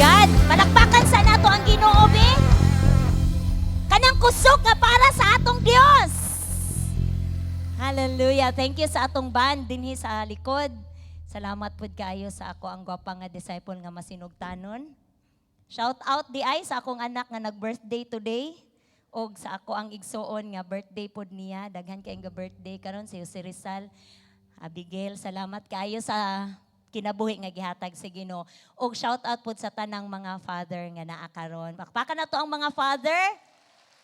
God. Palakpakan sa nato ang Ginoo be. Kanang kusog nga para sa atong Dios. Hallelujah. Thank you sa atong band dinhi sa likod. Salamat pud kaayo sa ako ang gwapa nga disciple nga masinugtanon. Shout out diay sa akong anak nga nag-birthday today og sa ako ang igsuon nga birthday pod niya. Daghan kay nga birthday karon si Jose Rizal. Abigail, salamat kaayo sa kinabuhi nga gihatag sa Ginoo. Og shout out pod sa tanang mga father nga naa karon. Pakpakan nato ang mga father.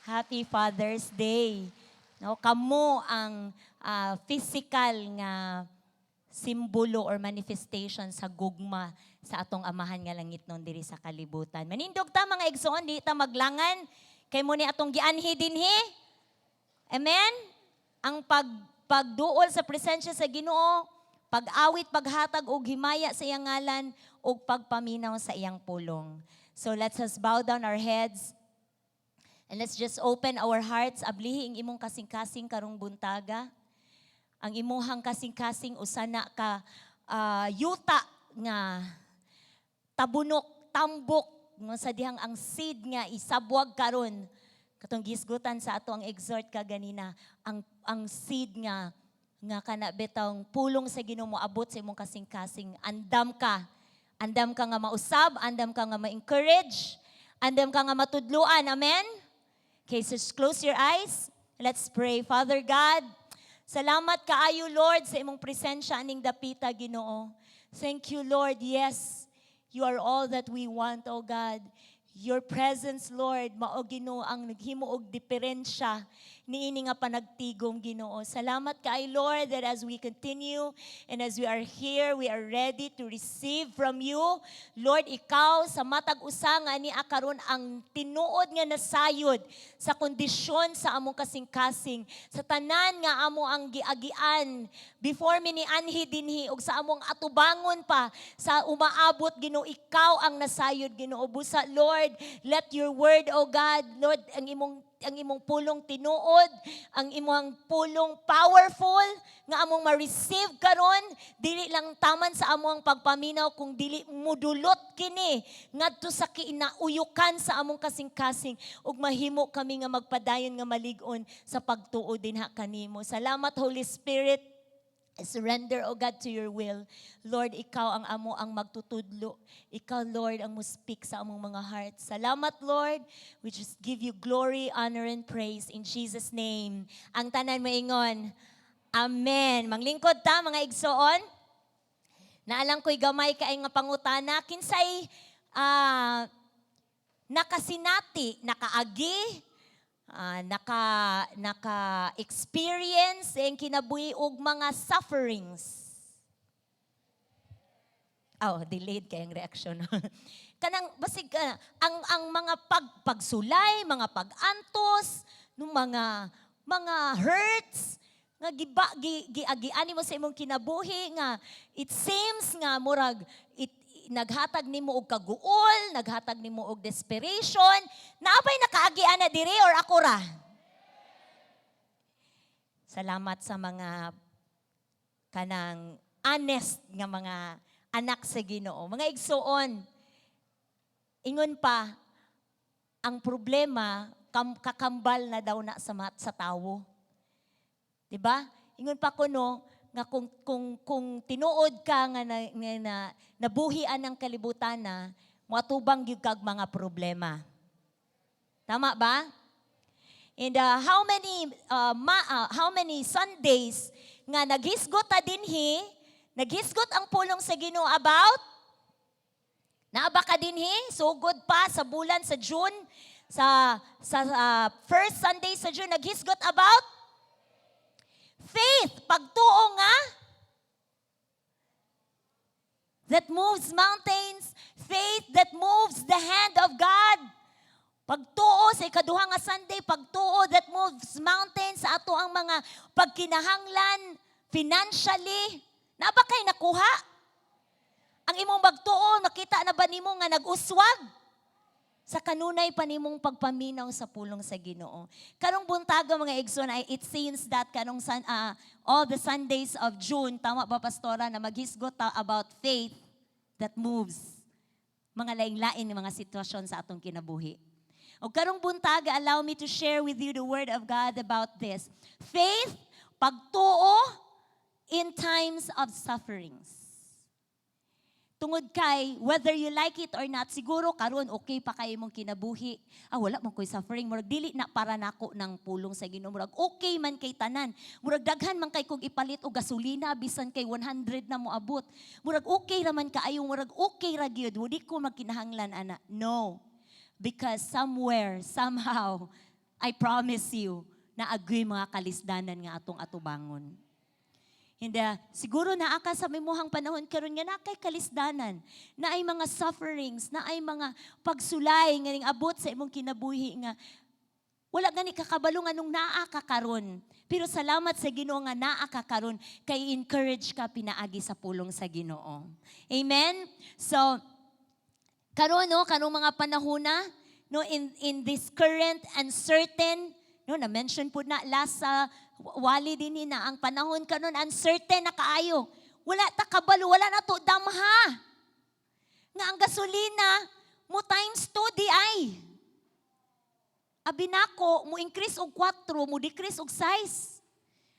Happy Father's Day. No, kamo ang physical nga simbolo or manifestation sa gugma sa atong Amahan nga langitnon diri sa kalibutan. Manindog ta, mga igsoon, di ta maglangan kay mao ni atong gianhi dinhi. Amen? Ang pagduol sa presensya sa Ginoo, pag-awit, paghatag og himaya sa iyang ngalan ug pagpaminaw sa iyang pulong. So let's us bow down our heads and let's just open our hearts. Ablihi ang imong kasing-kasing karong buntaga. Ang imuhang kasing-kasing usa na ka yuta nga tabunok, tambok, nga sa dihang ang seed nga isabwag karon, katong gisgutan sa ato ang exhort kaganina, ang seed nga kana bitawng pulong sa Ginoo moabot sa imong kasing-kasing, andam ka. Andam ka nga mausab, andam ka nga ma-encourage, andam ka nga matudluan. Amen? Okay, so just close your eyes. Let's pray. Father God, salamat kaayo, Lord, sa imong presensya aning dapita, Ginoo. Thank you, Lord. Yes, you are all that we want, O God. Your presence, Lord, mao, Ginoo, ang naghimo og diferensya niini nga panagtigom, Ginoo. Salamat kay Lord that as we continue and as we are here, we are ready to receive from you. Lord, ikaw sa matag usa nga ni karon ang tinuod nga nasayod sa kondisyon sa among kasing-kasing, sa tanan nga amo ang giagian before mi ni anhi dinhi ug sa among atubangon pa sa umaabot, Ginoo, ikaw ang nasayod, Ginoo. Busa, Lord, let your word, O God, Lord, ang imong pulong tinuod, ang imong pulong powerful nga among ma-receive karon, dili lang taman sa among pagpaminaw kung dili mudulot kini ngadto sa kinauyukan sa among kasing-kasing ug mahimo kami nga magpadayon nga malig-on sa pagtuo dinha kanimo. Salamat, Holy Spirit. Surrender, O God, to your will. Lord, ikaw ang amo ang magtutudlo. Ikaw, Lord, ang mo-speak sa among mga hearts. Salamat, Lord. We just give you glory, honor, and praise in Jesus' name. Ang tanan moingon, "Amen." Manglingkod ta, mga igsoon. Naa lang ko'y gamay kay nga pangutana. Kinsay nakasinati, nakaagi, naka experience ang kinabuhi og mga sufferings? Oh, delayed kayong reaction. Kanang basig ang mga pagsulay, mga pag-antos, nung mga hurts nga giba giagian nimo sa imong kinabuhi nga it seems nga murag it naghatag nimo og kaguol, naghatag nimo og desperation. Naa bay nakaagian na diri or ako ra? Salamat sa mga kanang honest nga mga anak sa Ginoo. Mga igsuon, ingon pa, ang problema, kakambal na daw na sa tawo. 'Di ba? Ingon pa kuno nga kung tinuod ka nga na nabuhian ng kalibutan na moatubang gyud kag mga problema. Tama ba? And how many Sundays nga naghisgot ta dinhi, naghisgot ang pulong sa Ginoo about? Naa ba ka dinhi? Sugod pa sa bulan sa June, sa first Sunday sa June, naghisgot about faith, pagtuo nga that moves mountains, faith that moves the hand of God. Pagtuo sa ikaduha nga Sunday, pagtuo that moves mountains sa ato ang mga pagkinahanglan financially. Naa ba kay nakuha? Ang imong pagtuo, nakita na ba nimo nga nag-uswag? Sa kanunay pa nimong pagpaminaw sa pulong sa Ginoo. Karong buntaga, mga igsoon, ay it seems that kanong all the Sundays of June, tama ba, pastora, na maghisgot ta about faith that moves mountains? Mga lain-lain nga mga sitwasyon sa atong kinabuhi. O karong buntaga, allow me to share with you the word of God about this. Faith, pagtuo in times of sufferings. Tungod kay, whether you like it or not, siguro karon okay pa kay imong kinabuhi. Ah, wala man ko'y suffering. Murag dili na para nako ng pulong sa Ginoo. Murag okay man kay tanan. Murag daghan man kay kog ipalit og gasolina bisan kay 100 na moabot. Murag okay ra man kaayo, murag okay ra gyud. Di ko magkinahanglan ana. No. Because somewhere, somehow, I promise you, naa gyuy mga kalisdanan nga atong atubangon. Hindi, siguro naa ka sa imuhang panahon karon nga naa kay kalisdanan, naay mga sufferings, naay mga pagsulay nga ning abot sa imong kinabuhi nga wala gani kakabalo nganong naa ka karon. Pero salamat sa Ginoo nga naa ka karon kay encourage ka pinaagi sa pulong sa Ginoo. Amen. So karon, no, karong mga panahona, no, in this current uncertain, no, na mention pud na last sa wali din na ang panahon karon uncertain na kaayo. Wala ta kabalo, wala na to damha. Nga ang gasolina mo times 2 diay. Abi nako mo increase og 4, mo decrease og 6.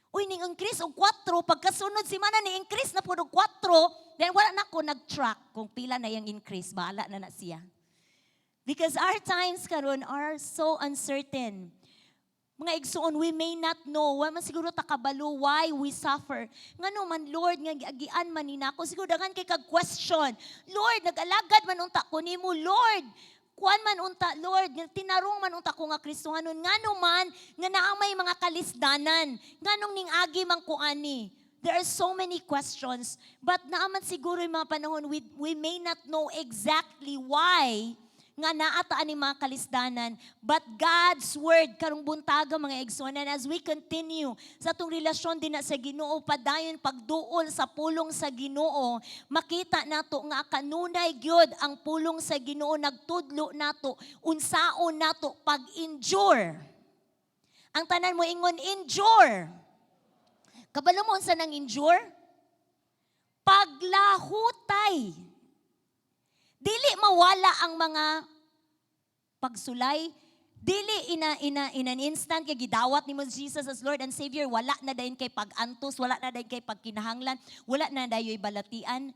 Uy, ning increase og 4, pagkasunod semana ni increase na pud og 4, then wala na ko nag-track kung pila na yung increase, bahala na na siya. Because our times karon are so uncertain. Mga igsoon, we may not know, wa man siguro ta kabalo why we suffer. Ngano man, Lord, nga giagian man ni nako. Siguro daghan kay kag question. Lord, nag-alagad man unta ko nimo, Lord. Kuan man unta, Lord, nga tinarong man unta ko nga Kristohanon. Ngano man nga naa may mga kalisdanan? Nganong ning agi man ko ani? There are so many questions, but naa man siguro yung mga panahon we may not know exactly why nga naa ta ani mga kalisdanan, but God's word karong buntaga, mga igsoon, and as we continue sa atong relasyon din na sa Ginoo, padayon pagduol sa pulong sa Ginoo, makita nato nga kanunay gyud ang pulong sa Ginoo nagtudlo nato unsaon nato pag-endure. Ang tanan mo ingon, "Endure." Kabalo mo unsa nang endure? Paglahutay. Dili mawala ang mga pagsulay. Dili ina in an instant kay gidawat nimo Jesus as Lord and Savior, wala na dayon kay pag-antos, wala na dayon kay pagkinahanglan, wala na dayoy balatian.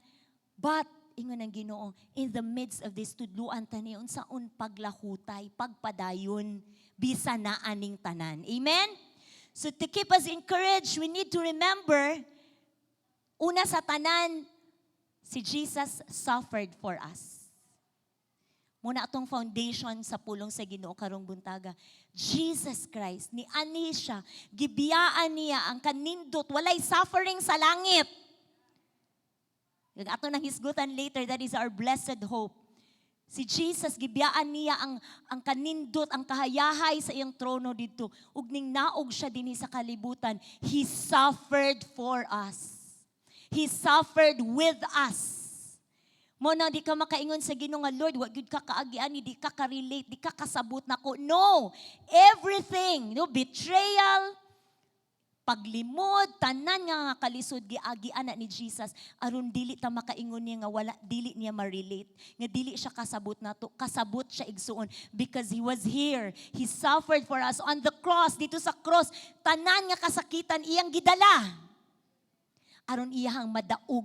But ingon ang Ginoo, in the midst of this, tudluan ta niya unsaon paglahutay, pagpadayon bisan naa ning tanan. Amen. So to keep us encouraged, we need to remember, una sa tanan, si Jesus suffered for us. Mao na atong foundation sa pulong sa Ginoo karong buntaga. Jesus Christ, ni ani siya, gibiyaan niya ang kanindot, walay suffering sa langit. Ato nang hisgutan later, that is our blessed hope. Si Jesus, gibiyaan niya ang kanindot, ang kahayahay sa iyang trono dito. Ug ning naog siya dinhi sa kalibutan, He suffered for us. He suffered with us. Mao na di ka makaingon sa Ginoo nga, "Lord, wa gyud ka kaagian, di ka ka-relate, di ka kasabot nako." No. Everything, no, betrayal, paglimod, tanan nga kalisod giagian na ni Jesus aron dili ta makaingon niya nga wala, dili niya ma-relate, nga dili siya kasabot nato. Kasabot siya, igsuon, because He was here. He suffered for us on the cross. Dito sa cross, tanan nga kasakitan iyang gidala aron iyahang madaog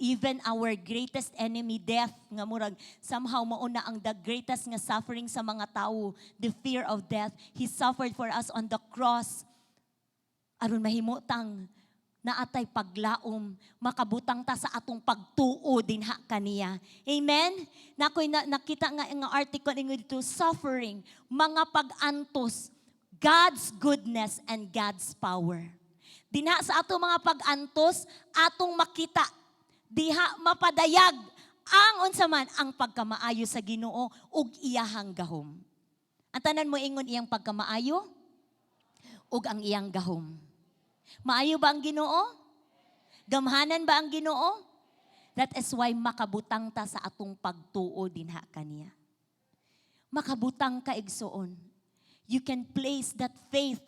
even our greatest enemy, death, nga murag somehow mauna ang the greatest nga suffering sa mga tao, the fear of death. He suffered for us on the cross aron mahimutang naatay paglaom, makabutang ta sa atong pagtuo dinha kaniya. Amen? Nakoy na, nakita nga nga article ingon dito, suffering, mga pag-antos, God's goodness and God's power. Dinha sa atong mga pag-antos, atong makita diha mapadayag ang unsa man ang pagkamaayo sa Ginoo ug iyahang gahom. Ang tanan mo ingon, "Iyang pagkamaayo ug ang iyang gahom." Maayo ba ang Ginoo? Gamhanan ba ang Ginoo? That is why makabutang ta sa atong pagtuo dinha kaniya. Makabutang ka, igsuon. You can place that faith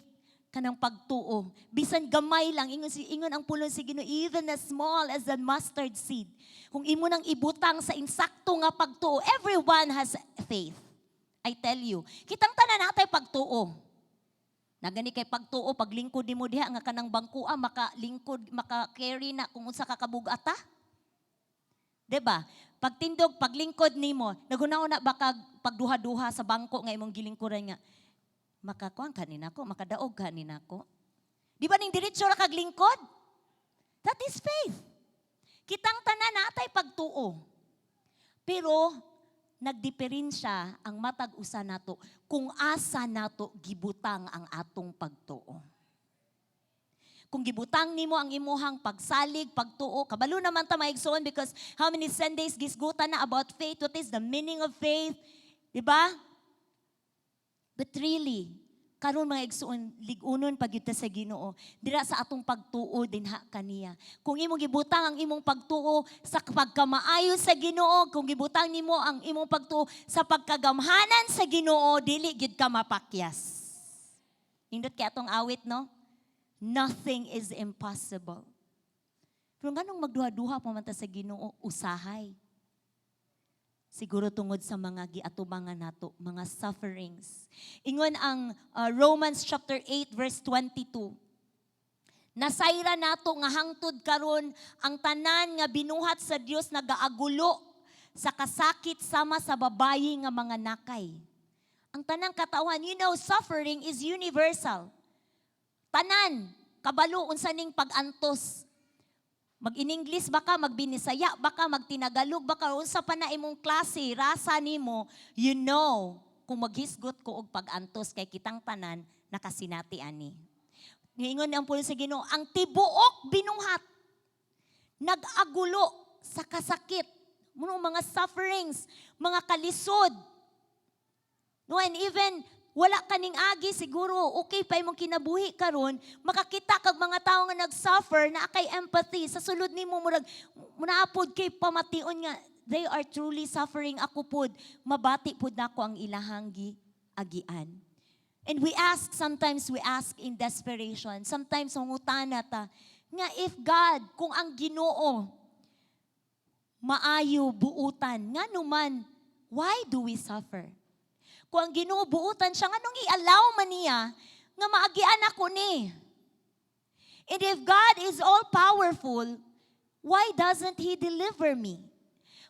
Kanang pagtuo. Bisan gamay lang, ingon ang pulong sa Ginoo, even as small as the mustard seed. Kung imo nang ibutang sa insakto nga pagtuo, everyone has faith. I tell you, kitang tanan natay pagtuo. Nagani kay pagtuo, paglingkod nimo diha nga kanang bangkua, makalingkod, maka-carry na kung unsa ka kabugata. 'Di ba? Pagtindog, paglingkod nimo, naghuna-huna ba kag pagduha-duha sa bangko nga imong gilingkuran nga makakuan ka ni nako, makadaog ka ni nako? Di ba ning diretso ra kag lingkod? That is faith. Kitang tanan natay pagtuo. Pero nagdiperensya ang matag usa nato kung asa nato gibutang ang atong pagtuo. Kung gibutang nimo ang imuhang pagsalig, pagtuo, kabalo naman ta, mga igsoon, because how many Sundays gisgutan na about faith, what is the meaning of faith, di ba? But really, karon, mga igsoon, lig-unon pa gyud ta sa Ginoo. Dira sa atong pagtuo dinha kaniya. Kung imong gibutang ang imong pagtuo sa pagkamaayo sa Ginoo, kung gibutang nimo ang imong pagtuo sa pagkagamhanan sa Ginoo, dili gyud ka mapakyas. Nindot kay atong awit, no? Nothing is impossible. Pero nganong magduha-duha pa man ta sa Ginoo usahay? Siguro tungod sa mga giatubangan nato, mga sufferings. Ingon ang Romans chapter 8 verse 22. Nasayra nato nga hangtod karon ang tanan nga binuhat sa Dios nagaagulo sa kasakit sama sa babayi nga mga nakay. Ang tanang katawhan, suffering is universal. Tanan, kabalo unsa ning pag-antos. Mag-in-English ba ka, magbinisaya ba ka, magtinagalog ba ka, unsa pa na imong klase, rasa nimo, kung maghisgot ko og pag-antos kay kitang tanan nakasinati ani. Niingon ang pulong sa Ginoo, ang tibuok binuhat nag-agulo sa kasakit, mao mga sufferings, mga kalisod. No, and even wala kaning agi siguro, okay pa imong kinabuhi karon, makakita kag mga tawo nga nag-suffer na kay empathy sa sulod nimo, murag munaapod kay pamation nga they are truly suffering. Ako pod mabati pod nako ang ilahang giagian. And we ask, sometimes we ask in desperation. Sometimes mangutana ta nga if God, kung ang Ginoo maayo buutan, ngano man, why do we suffer? Kung ang Ginoo buutan siya, nganong i-allow man niya nga maagian ako ni? And if God is all powerful, why doesn't He deliver me?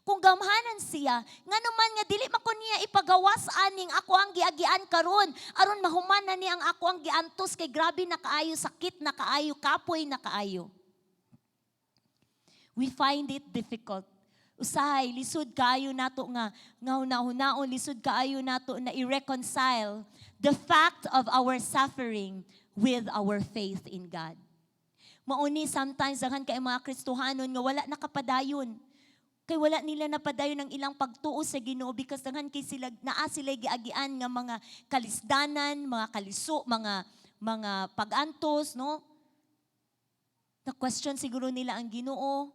Kung gamhanan siya, ngano man nga dili man ko niya ipagawas aning ako ang giagian karon aron mahuman na ni ang ako ang giantos kay grabe na kaayo, sakit na kaayo, kapoy na kaayo? We find it difficult. Usahay, lisod kaayo nato nga hunahunaon, lisod kaayo nato na i-reconcile the fact of our suffering with our faith in God. Mauni sometimes daghan kay mga Kristohanon nga wala nakapadayon. Kay wala nila napadayon ang ilang pagtuo sa Ginoo because daghan kay sila naa sila giagian nga mga kalisdanan, mga kaliso, mga pag-antos, no? Na question siguro nila ang Ginoo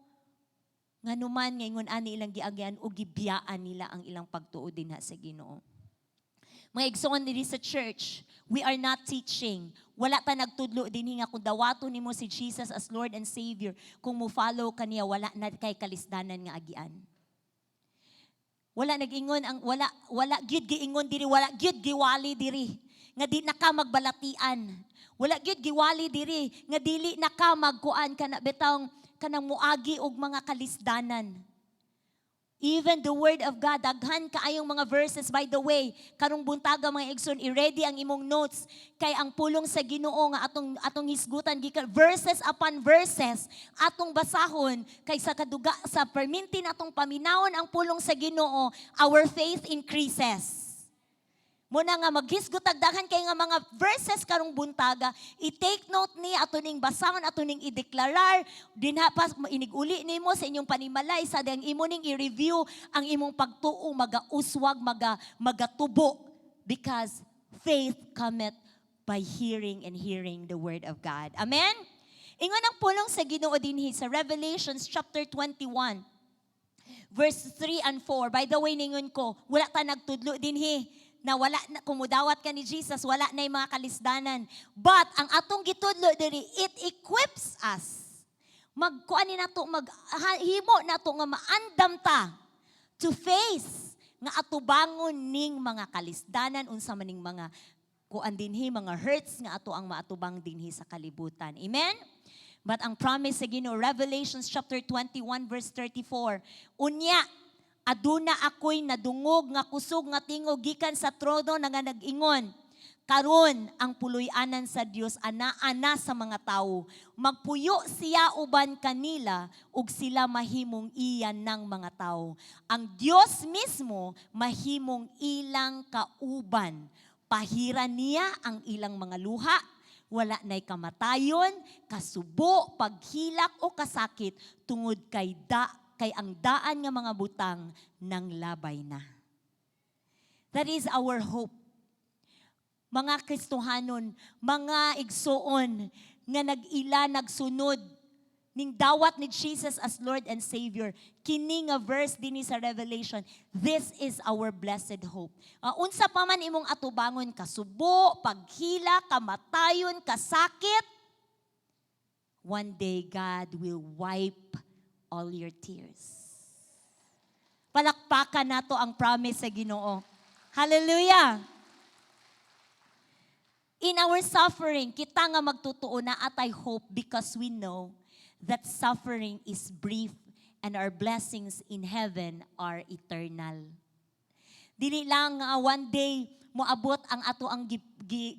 ngano man nga ingon ani ilang giagyan o gibiyaan nila ang ilang pagtuo dinha sa Ginoo. Mga igsoon diri sa church, we are not teaching. Wala ta nagtudlo dinhi nga kung dawaton nimo si Jesus as Lord and Savior, kung mo follow kaniya, wala na kay kalisdanan nga agian. Wala nag-ingon ang wala wala gyud giingon diri, wala gyud giwali diri nga di na ka magbalatian. Wala gyud giwali diri nga dili na ka magkuan kana bitawng kanang muagi og mga kalisdanan. Even the word of God, daghan kaayong mga verses. By the way, karong buntaga, mga igsoon, i-ready ang imong notes kay ang pulong sa Ginoo nga atong hisgutan gikan verses upon verses atong basahon kay sa kaduga sa perminti natong paminawon ang pulong sa Ginoo, our faith increases. Muna nga maghisgot tag daghan kay nga mga verses karong buntaga, i-take note ni ato ning basahon, ato ning i-deklarar dinha pa inig-uli nimo sa inyong panimalay sa dang imo ning i-review ang imong pagtuo magauswag, magatubo because faith cometh by hearing and hearing the word of God. Amen. Ingon ang pulong sa Ginoo dinhi sa Revelations chapter 21 verse 3 and 4. By the way, ningon ko, wala ta nagtudlo dinhi na wala na, kung mudawat ka ni Jesus, wala na yung mga kalisdanan. But ang atong gitudlo diri, it equips us. Magkuan ni nato, maghimo nato nga maandam ta to face nga atubangon ning mga kalisdanan, unsa maning mga kuan dinhi, mga hurts nga ato ang maatubang dinhi sa kalibutan. Amen? But ang promise sa Ginoo, Revelations chapter 21 verse 34, "Unya aduna ako'y nadungog nga kusog nga tingog gikan sa trono nga nag-ingon, 'Karon ang puloy-anan sa Dios ana-ana sa mga tawo. Magpuyo siya uban kanila ug sila mahimong iya ng mga tawo. Ang Dios mismo mahimong ilang kauban. Pahiran niya ang ilang mga luha. Wala na'y kamatayon, kasubo, paghilak o kasakit tungod kay ang daan nga mga butang nang labay na.'" That is our hope. Mga Kristohanon, mga igsuon nga nag-ila, nagsunod ning dawat ni Jesus as Lord and Savior. Kini nga verse dinhi sa Revelation, this is our blessed hope. Unsa pa man imong atubangon, kasubo, paghila, kamatayon, kasakit, one day God will wipe all your tears. Palakpakan nato ang promise sa Ginoo. Hallelujah! In our suffering, kita nga magtutuo naa tay hope because we know that suffering is brief and our blessings in heaven are eternal. Dili lang nga one day moabot ang ato ang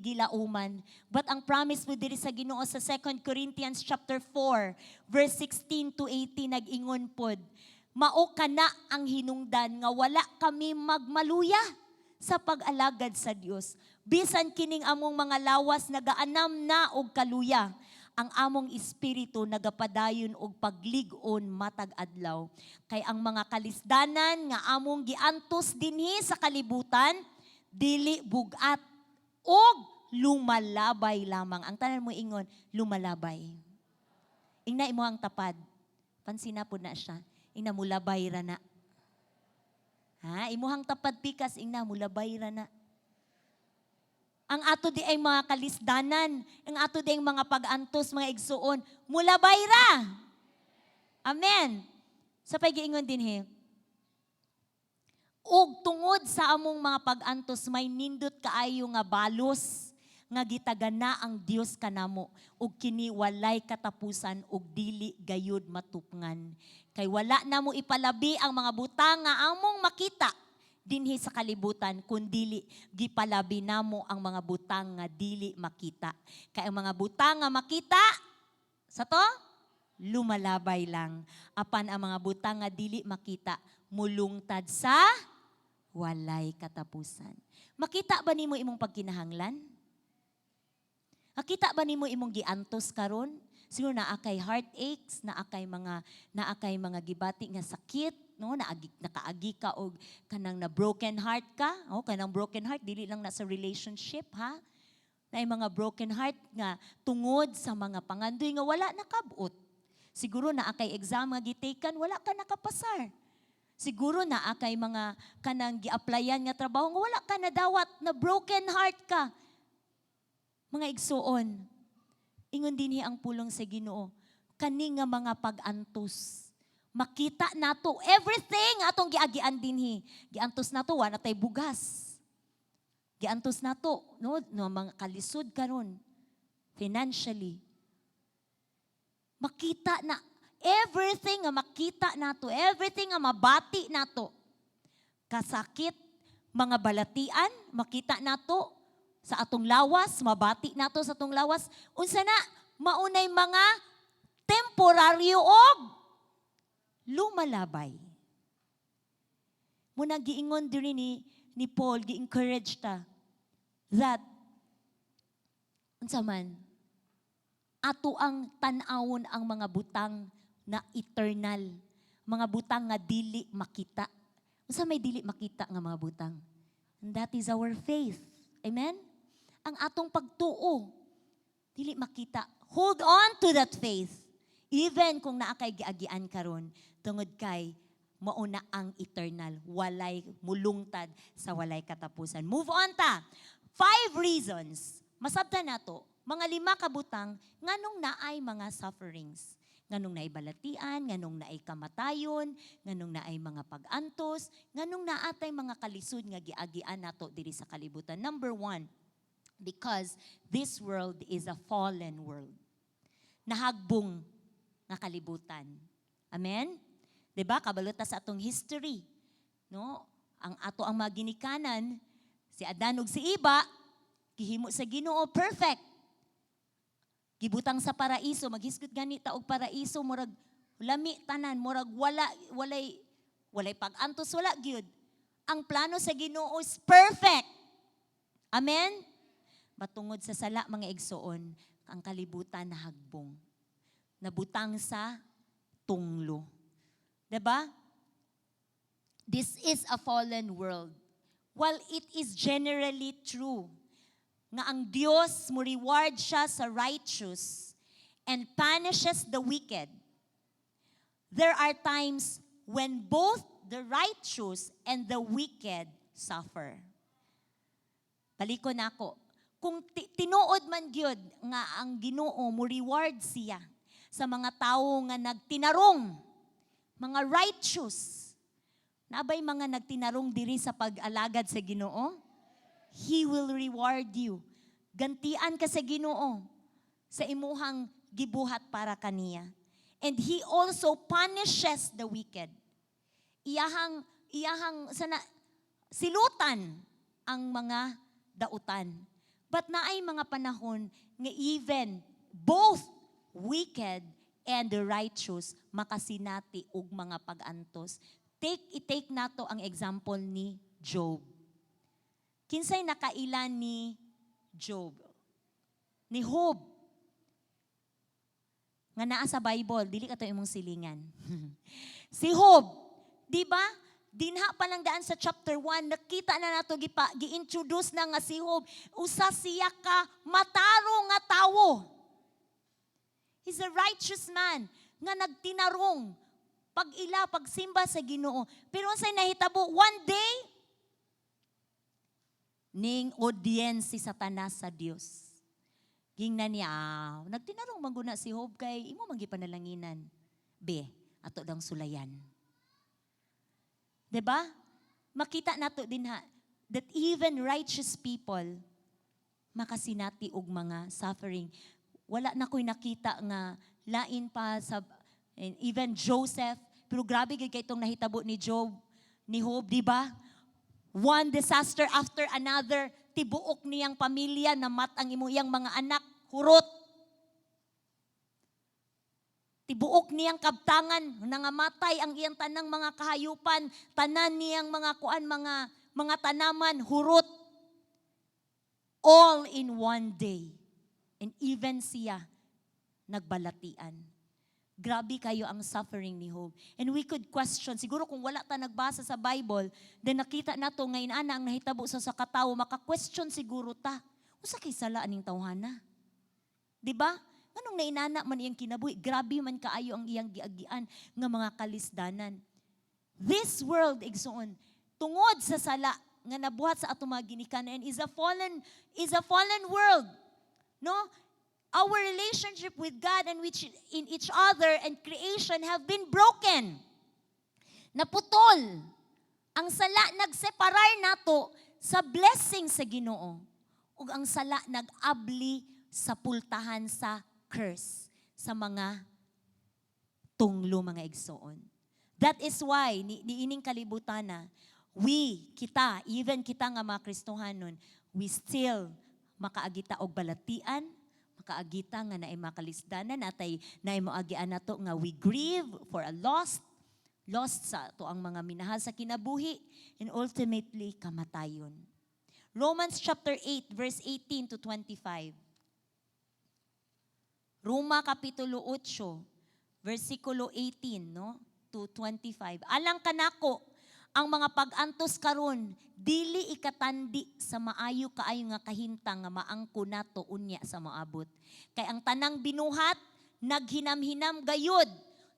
gilauman. But ang promise mo diri sa Ginoo sa 2 Corinthians chapter 4 verse 16 to 18, nag-ingon pod, "Mao kana ang hinungdan nga wala kami magmaluya sa pag-alagad sa Dios. Bisan kining among mga lawas nagaanam na og kaluya, ang among espiritu nagapadayon og paglig-on matag adlaw. Kay ang mga kalisdanan nga among giantos dinhi sa kalibutan dili bugat og lumalabay lamang." Ang tanan mo ingon, "Lumalabay." Ingna imo ang tapad. Pansina po na siya. Ingna, "Mulabay ra na." Ha? Imuhang tapad pikas, ingna, "Mulabay ra na." Ang ato di ay mga kalisdanan, ang ato di ay mga pag-antos, mga igsuon, mulabay ra. Amen. Sa pagiingon dinhi, "Ug tungod sa among mga pag-antos, may nindot kaayo nga balos nga gitagana ang Dios kanamo ug kini walay katapusan ug dili gayud matupngan. Kay wala namo ipalabi ang mga butang nga among makita dinhi sa kalibutan, kundili gipalabi namo ang mga butang nga dili makita. Kay ang mga butang nga makita sa to lumalabay lang, apan ang mga butang nga dili makita mulungtad sa walay katapusan." Makita ba nimo imong pagkinahanglan? Makita ba nimo imong giantos karon? Siguro naa kay heartaches, naa kay mga gibati nga sakit, no? Naagi, nakaagi ka og kanang na broken heart ka, oh, kanang broken heart dili lang na sa relationship, ha? Naay mga broken heart nga tungod sa mga pangandoy nga wala nakabot. Siguro naa kay exam nga gitaken, wala ka nakapasar. Siguro naa kay mga kanang gi-applyan nga trabaho nga wala ka nadawat, na broken heart ka. Mga igsuon, ingon dinhi ang pulong sa Ginoo, kani nga mga pag-antos, makita nato everything atong giagian dinhi. Giantos nato, wa na tay bugas. Giantos nato, no, mga kalisod karon financially. Makita na everything nga makita nato, everything nga mabati nato. Kasakit, mga balatian, makita nato sa atong lawas, mabati nato sa atong lawas. Unsa na, maunay mga temporaryo og lumalabay. Muna giingon diri ni Paul, gi-encourage ta that unsa man ato ang tan-awon ang mga butang na eternal, mga butang nga dili makita. Unsa may dili makita nga mga butang? And that is our faith. Amen? Ang atong pagtuo dili makita. Hold on to that faith. Even kung naa kay giagian karon, tungod kay Mao na ang eternal, walay mulungtad sa walay katapusan. Move on ta. Five reasons. Masabtan nato, mga lima ka butang nganong naay mga sufferings. Nganong naay balatian, nganong naay kamatayon, nganong naay mga pag-antos, nganong naatay mga kalisod nga giagian nato diri sa kalibutan. Number one, because this world is a fallen world. Nahagbong nga kalibutan. Amen? 'Di ba? Kabalo ta sa atong history. No? Ang ato ang mga ginikanan, si Adan ug si Iba, gihimo sa Ginoo perfect. Gibutang sa paraiso, maghisgot gani ta og paraiso, murag lami tanan, murag wala walay pag-antos, wala gyud. Ang plano sa Ginoo is perfect. Amen? Matungod sa sala, mga igsoon, ang kalibutan nahagbong. Nabutang sa tunglo. 'Di ba? This is a fallen world. While it is generally true nga ang Dios mo reward siya sa righteous and punishes the wicked, there are times when both the righteous and the wicked suffer. Balikon nako. Kung tinuod man gyud nga ang Ginoo mo reward siya sa mga tawo nga nagtinarong, mga righteous. Naa bay mga nagtinarong diri sa pag-alagad sa Ginoo? He will reward you. Gantian ka sa Ginoo sa imuhang gibuhat para kaniya. And He also punishes the wicked. Iyahang sana silutan ang mga dautan. But naay mga panahon nga even both wicked and the righteous makasinati og mga pag-antos. Take i-take nato ang example ni Job. Kinsay nakaila ni Job? Ni Job. Nga naa sa Bible, dili kato imong silingan. Si Job, di ba? Dinha pa lang daan sa chapter 1, nakita na nato gipa gi-introduce na nga si Job, usa siya ka matarong nga tawo. He's a righteous man nga nagtinarong pag-ila, pagsimba sa Ginoo. Pero unsay nahitabo one day, ning audience si Satanas sa Dios. Gingnan niya, "Ah, nagtinarong man guna si Job kay imo man gipanalanginan. Be, ato dang sulayan." 'Di ba? Makita nato dinha that even righteous people makasinati og mga suffering. Wala na ko'y nakita nga lain pa sa and even Joseph, pero grabe gyud kay itong nahitabo ni Job, ni Job, di ba? One disaster after another, tibuok niyang pamilya, namat ang imo iyang mga anak, hurot. Tibuok niyang kabtangan, nangamatay ang iyang tanang mga kahayupan, tanan niyang mga kuan, mga tanaman, hurot. All in one day. And even siya, nagbalatian. Grabe kayo ang suffering ni Job. And we could question, siguro kung wala ta nagbasa sa Bible, then nakita nato ngayon ana ang nahitabo sa katawo, maka-question siguro ta. Usa kay sala aning tawhana? Di ba? Nganong nainana man iyang kinabuhi? Grabe man kaayo ang iyang giagian nga mga kalisdanan. This world, igsoon, tungod sa sala nga nabuhat sa atong mga ginikanan is a fallen world. No? Our relationship with God and which in each other and creation have been broken. Naputol. Ang sala nagseparar nato sa blessing sa Ginoo. Ug ang sala nag-abli sa pultahan sa curse sa mga tunglo, mga igsoon. That is why ni ining kalibutan na we kita, even kita nga mga Kristohanon, we still makaagita og balatian, makaagita nga naay makalisdanan, atay naay moagian nato nga we grieve for a lost lost sa ato ang mga minahal sa kinabuhi and ultimately kamatayon. Romans chapter 8 verse 18 to 25. Roma kapitulo 8 versikulo 18, no, to 25. Alang kanako, ang mga pag-antos karon dili ikatandi sa maayo kaayo nga kahintang nga maangko nato unya sa moabot. Kay ang tanang binuhat naghinam-hinam gayud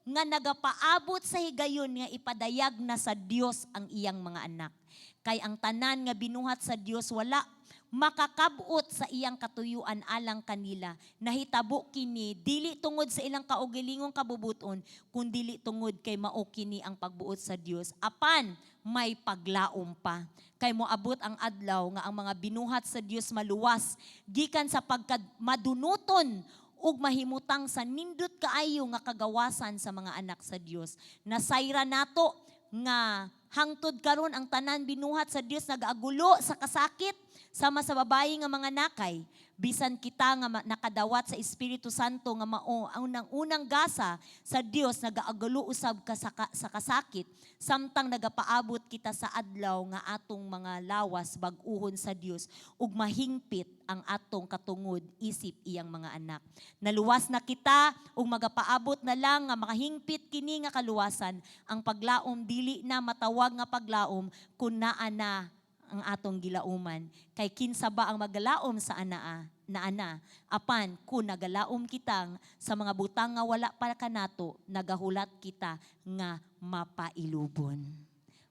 nga nagapaabot sa higayon nga ipadayag na sa Dios ang iyang mga anak. Kay ang tanan nga binuhat sa Dios wala makakabot sa iyang katuyuan alang kanila. Nahitabo kini dili tungod sa ilang kaugalingong kabubuton, kundili tungod kay mao kini ang pagbuot sa Dios. Apan may paglaom pa. Kay moabot ang adlaw nga ang mga binuhat sa Dios maluwas gikan sa pagka madunuton ug mahimutang sa nindot kaayo nga kagawasan sa mga anak sa Dios. Nasayra nato nga hangtod karon ang tanan binuhat sa Dios nagaagulo sa kasakit sama sa babayi nga mga nakay. Bisan kita nga nakadawat sa Espiritu Santo nga mao ang unang unang gasa sa Dios, nagaagulo usab ka sa kasakit samtang nagapaabot kita sa adlaw nga atong mga lawas bag-uhon sa Dios ug mahingpit ang atong katungod isip iyang mga anak. Naluwas na kita ug magapaabot na lang nga makahingpit kini nga kaluwasan. Ang paglaom dili na matawag nga paglaom kun naa na ang atong gilauman. Kay kinsa ba ang magalaom sa anaa na ana? Apan kung nagalaom kitang sa mga butang nga wala pa kanato, nagahulat kita nga mapailubon.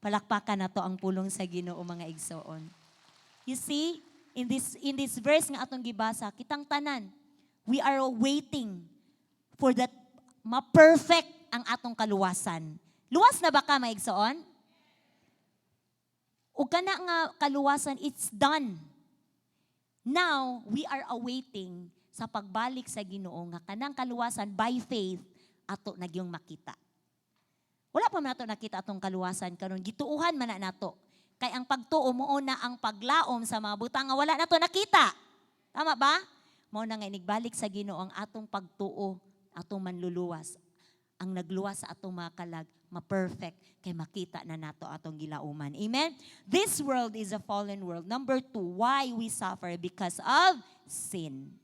Palakpakan nato ang pulong sa Ginoo, mga igsoon. You see, in this verse nga atong gibasa, kitang tanan, we are waiting for that ma-perfect ang atong kaluwasan. Luwas na ba ka, mga igsoon? O kana nga kaluwasan, it's done. Now, we are awaiting sa pagbalik sa Ginoo nga kanang kaluwasan by faith ato na gyung makita. Wala pa man nato nakita atong kaluwasan karon, gituuhan man na nato. Kay ang pagtuo mao na ang paglaom sa mga butang nga wala nato nakita. Tama ba? Mao na nga inigbalik sa Ginoo ang atong pagtuo, atong manluluwas. Ang nagluwas sa atong mga kalag, ma-perfect kay makita na nato atong gilauman. Amen? This world is a fallen world. Number two, why we suffer? Because of sin.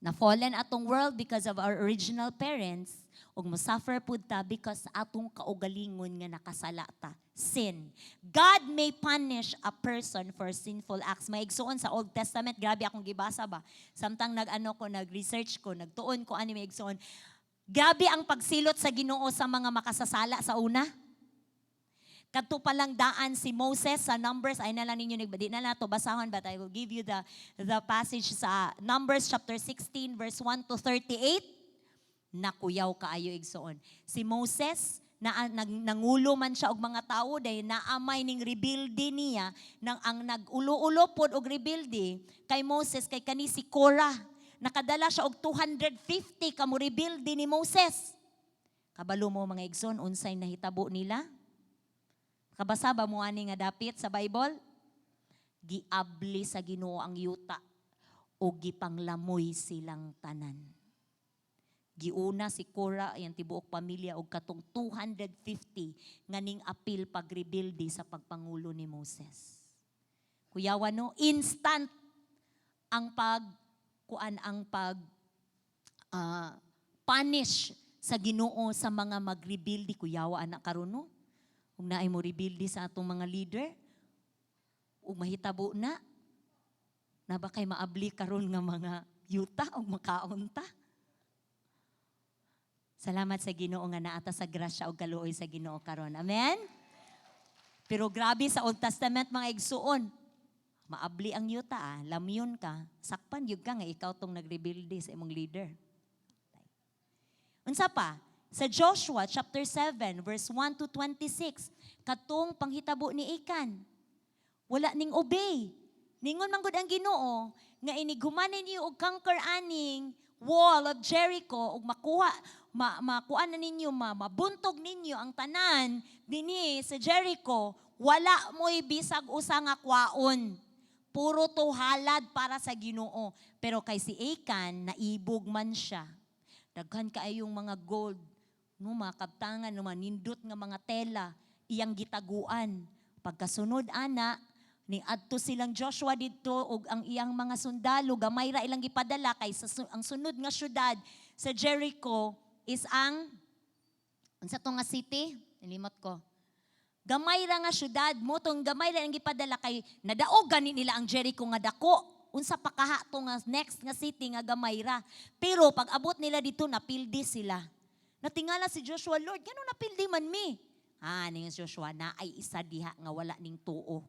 Na-fallen atong world because of our original parents, ug mo-suffer pud ta because atong kaugalingon nga nakasala ta. Sin. God may punish a person for sinful acts. May igsuon, sa Old Testament, grabe akong gibasa ba. Samtang nag-ano ko, nag-research ko, nagtuon ko ani, may igsuon. Grabe ang pagsilot sa Ginoo sa mga makasasala sa una. Kadto pa lang daan si Moses sa Numbers, ay na lang ninyo, di na lang to basahon, but I will give you the passage sa Numbers chapter 16 verse 1 to 38. Nakuyaw kaayo, igsoon. Si Moses, na nangulo man siya og mga tawo, dahil naamay ning rebelde niya nang ang nag-ulo-ulo pod og rebelde kay Moses kay kani si Korah. Nakadala siya og 250 ka mo rebelde ni Moses. Kabalo mo, mga igsoon, unsay nahitabo nila? Kabasa ba mo ani nga dapit sa Bible? Giabli sa Ginoo ang yuta o gipanglamoy silang tanan. Giuna si Korah, iyang tibuok pamilya og katong 250 nga ning apil pagrebelde sa pagpangulo ni Moses. Kuyawa no, instant ang pag kuan, ang pag punish sa Ginoo sa mga magrebelde. Kuyawa ana karon no. Ug naay mo rebelde sa atong mga leader ug mahitabo na na ba kay maabli karon nga mga yuta ug makaon ta. Salamat sa Ginoo nga naa ta sa grasya ug kaluoy sa Ginoo karon. Amen. Pero grabe sa Old Testament, mga igsuon. Maabli ang yuta ah, lamyon ka, sakpan yun ka nga ikaw tong nagrebelde sa imong leader. Unsa pa? Sa Joshua chapter 7 verse 1 to 26, katong panghitabo ni Akan. Wala ning obey. Ningon man gud ang Ginoo nga inig human ninyo og conquer aning wall of Jericho ug makuha makuha na ninyo, mabuntog ninyo ang tanan dinhi sa Jericho, wala mo'y bisag usa nga kwaon. Puro to halad para sa Ginoo. Pero kay si Akan, naibog man siya. Daghan kaayong mga gold, no, mga kabtangan, no, mga nindot nga mga tela, iyang gitaguan. Pagkasunod ana, ni adto silang Joshua didto ug ang iyang mga sundalo, gamay ra ilang gipadala kay ang sunod nga syudad sa Jericho is ang unsa to nga city? Nilimot ko. Gamay ra nga syudad mao tong gamay ra ang gipadala kay nadaog gani nila ang Jericho nga dako. Unsa pa kaha to nga next nga city nga gamay ra. Pero pag abot nila dito, napildi sila. Natingala si Joshua, "Lord, ngano napildi man mi?" Ah, ningon si Joshua, "Naay isa diha nga wala ning tuo.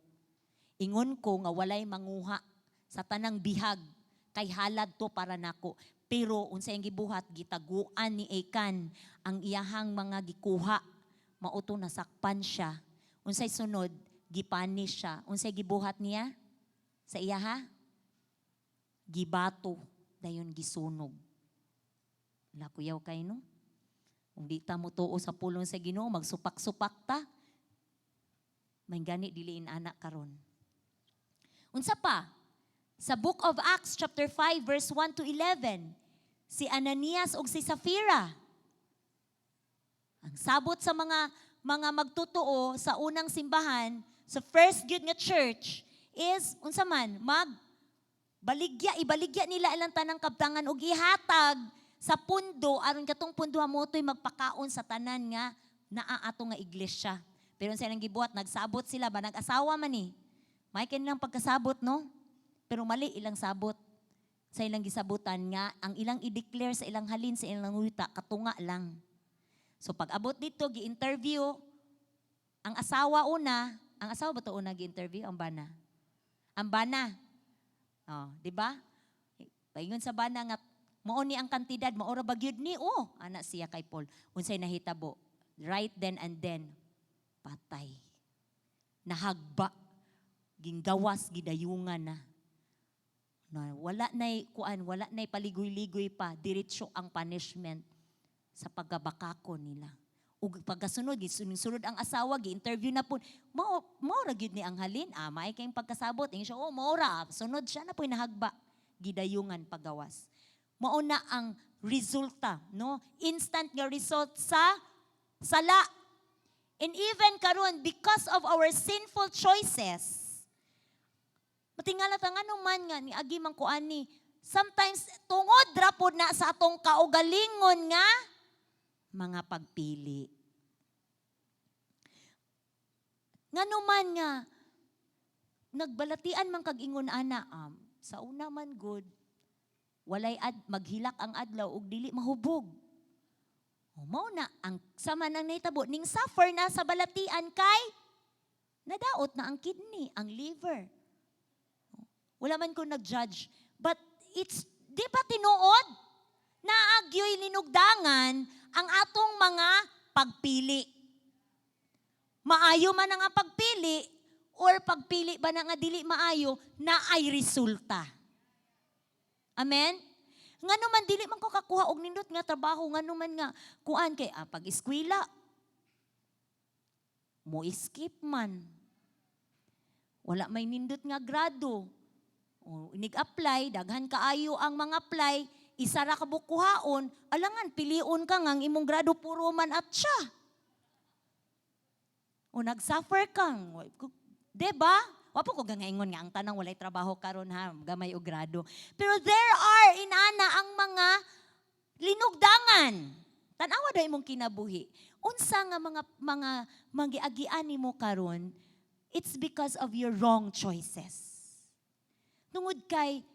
Ingon ko nga walay manguha sa tanang bihag kay halad to para nako." Pero unsa iyang gibuhat, gitaguan ni Achan ang iyahang mga gikuha. Mao to nasakpan siya. Unsay sunod, gipunish siya. Unsay gibuhat niya sa iyaha? Gibato, dayon gisunog. Lakuyaw kay, no? Kung di ta mo tuo sa pulong sa Ginoo, magsupak-supak ta. May gani diliin anak karon. Unsa pa? Sa Book of Acts chapter 5 verse 1 to 11, si Ananias ug si Safira. Ang sabot sa mga magtotoo sa unang simbahan, sa first gyud nga church is unsa man mag baligya, ibaligya nila ilang tanang kabtangan ug ihatag sa pundo aron katong pundo motoy magpakaon sa tanan nga naa ato nga iglesia. Pero unsa ilang gibuhat, nagsabot sila ba, nag-asawa man ni. May kanilang pagkasabot, no? Pero mali ilang sabot. Sa ilang gisabutan nga ang ilang i-declare sa ilang halin sa ilang yuta katunga lang. So pag abot dito, gi-interview ang asawa una, ang asawa ba to una gi-interview, ang bana? Ang bana. Oh, di ba? Paingon sa bana nga mao ni ang kantidad, mao ra ba gyud ni? Oh, ana siya kay Paul. Unsay nahitabo? Right then and then, patay. Nahagba. Ginggawas, gidayungan na. Na wala nay kuan, wala nay paligoy-ligoy pa, diretso ang punishment sa pagkabakako nila. Ug pagkasunod, gisunod ang asawa, gi-interview na po. Mao ra gyud ni ang halin. Ah, maay kayong pagkasabot. Ingon siya, "Oh, mao ra." Sunod siya na po'y nahagba. Gidayungan pagawas. Mao na ang resulta, no? Instant nga result sa sala. And even karon, because of our sinful choices, matingala ta ngano man nga ni agi man ko ani. Sometimes tungod ra pod na sa atong kaugalingon nga mga pagpili. Ngano man nga nagbalatian man kag ingon ana, sa una man good, walay ad, maghilak ang adlaw ug dili mahubog. O, mao na ang sama nang nahitabo ning suffer na sa balatian kay nadaot na ang kidney, ang liver. Wala man ko nag-judge. But it's, di ba tinuod? Naagyo'y linugdangan ang atong mga pagpili. Maayo man ang pagpili or pagpili ba na nga dili maayo na ay resulta. Amen? Ngano man dili man ko kakuha og nindot nga trabaho, ngano man nga kuan kay pag eskwela mo skip man. Wala may nindot nga grado. O, inig-apply, daghan kaayo ang mga apply, isa ra ka bukuhaon, alangan pilion ka nga ang imong grado puro man at siya. O nag-suffer kang, 'di ba? Wa po ko gangaingon nga ang tanang walay trabaho karon ha, gamay og grado. Pero there are inana ang mga linugdangan. Tan-awa daw imong kinabuhi. Unsa nga mga magiagian nimo karon, it's because of your wrong choices. Tungod kay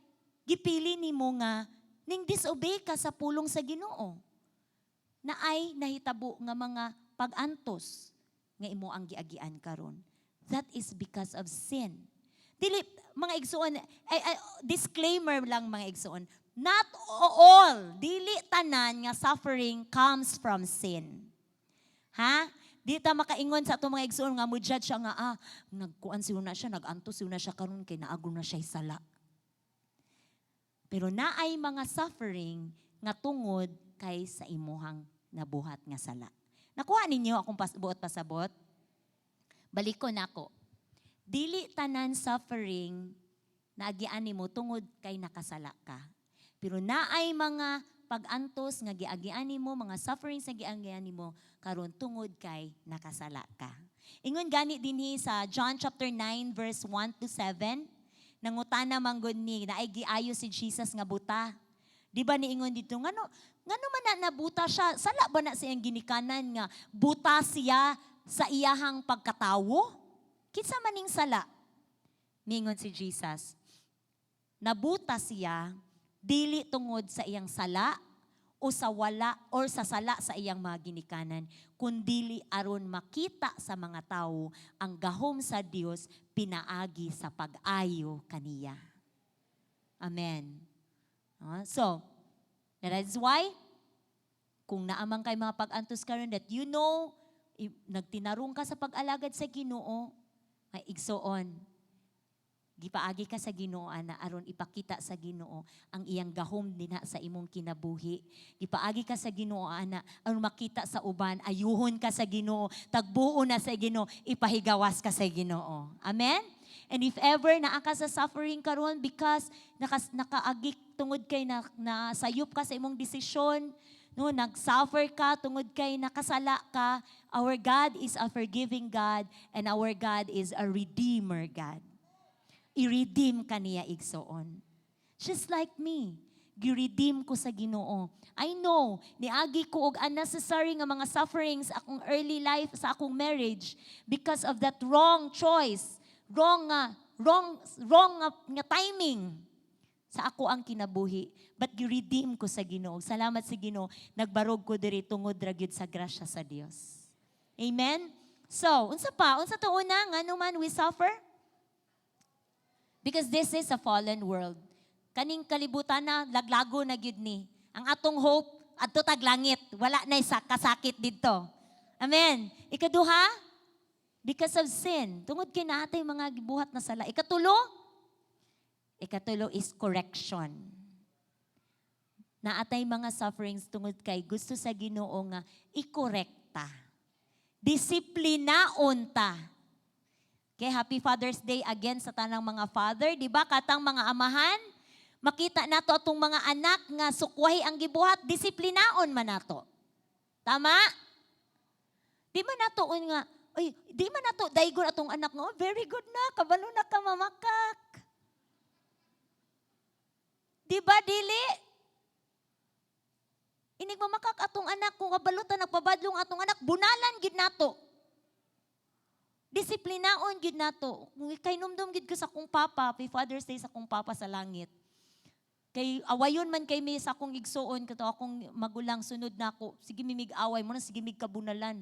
gipili nimo nga ning disobey ka sa pulong sa Ginoo. Na ay nahitabo nga mga pag-antos nga imo ang giagian karon. That is because of sin. Dili mga igsuon, ay, ay, disclaimer lang, mga igsuon. Not all, dili tanan nga suffering comes from sin. Ha? Di ta makaingon sa atong mga igsuon nga mo judge siya nga nagkuan siya na siya, nagantos siya na siya karon kay naago na siya sala. Pero naay mga suffering nga tungod kay sa imuhang nabuhat nga sala. Nakuha ninyo akong buot pasabot? Balik ko nako. Dili tanan suffering naagian nimo tungod kay nakasala ka. Pero naay mga pag-antos nga giagian nimo, mga sufferings nga giagian nimo karon tungod kay nakasala ka. Ingon gani dinhi sa John chapter 9 verse 1 to 7, nangutana man gud ni naay giayo si Jesus nga buta. Di ba niingon dito, ngano man na nabuta siya? Sala ba na siyang ginikanan nga buta siya sa iyahang pagkatawo? Kinsa maning sala? Ningon si Jesus, nabuta siya dili tungod sa iyang sala o sa wala or sa sala sa iyang mga ginikanan, kundili aron makita sa mga tawo ang gahom sa Dios pinaagi sa pag-ayo kaniya. Amen. So, that is why kung naa man kay mga pag-antos karon that nagtinarong ka sa pag-alagad sa Ginoo, ay igsoon, gipaagi ka sa Ginoo ana aron ipakita sa Ginoo ang iyang gahom dinha sa imong kinabuhi. Gipaagi ka sa Ginoo ana aron makita sa uban, ayuhon ka sa Ginoo, tagbuon na sa Ginoo, ipahigawas ka sa Ginoo. Amen? And if ever naa ka sa suffering karon because nakaagi tungod kay na sayop ka sa imong desisyon, no, nag-suffer ka tungod kay nakasala ka, our God is a forgiving God and our God is a redeemer God. I-redeem ka niya, igsoon. Just like me, gi-redeem ko sa Ginoo. I know, niagi ko og unnecessary nga mga sufferings akong early life sa akong marriage because of that wrong choice, wrong nga wrong wrong nga timing sa ako ang kinabuhi. But gi-redeem ko sa Ginoo. Salamat sa Ginoo, nagbarog ko diri tungod ra gyud sa grasya sa Dios. Amen? So, unsa pa? Unsa to una? Ngano man we suffer? Because this is a fallen world. Kaning kalibutan na laglago na gyud ni. Ang atong hope adto tag langit, wala na sa kasakit didto. Amen. Ikaduha, because of sin. Tungod kay naa tay mga gibuhat na sala. Ikatulo is correction. Naa tay mga sufferings tungod kay gusto sa Ginoo nga ikorekta. Disiplinaon ta. Okay, happy Father's Day again sa tanang mga father, di ba? Katang mga amahan, makita nato atong mga anak nga sukwahi ang gibuhat, disiplinaon man nato. Tama? Di man nato nga, ay, di man nato daygon atong anak nga, "Oh, very good na, kabalo na ka mamakak." Di ba, dili? Inig mamakak atong anak, kung kabalo ta nagpabadlong atong anak, bunalan gyud nato. Disiplinaon gyud nato. Kung kay numdum gyud ko sa akong papa, happy Father's Day sa akong papa sa langit. Kay awayon man kay mi sa akong igsuon kato akong magulang sunod nako. Sige mi mig-away mo na sige mig kabunalan.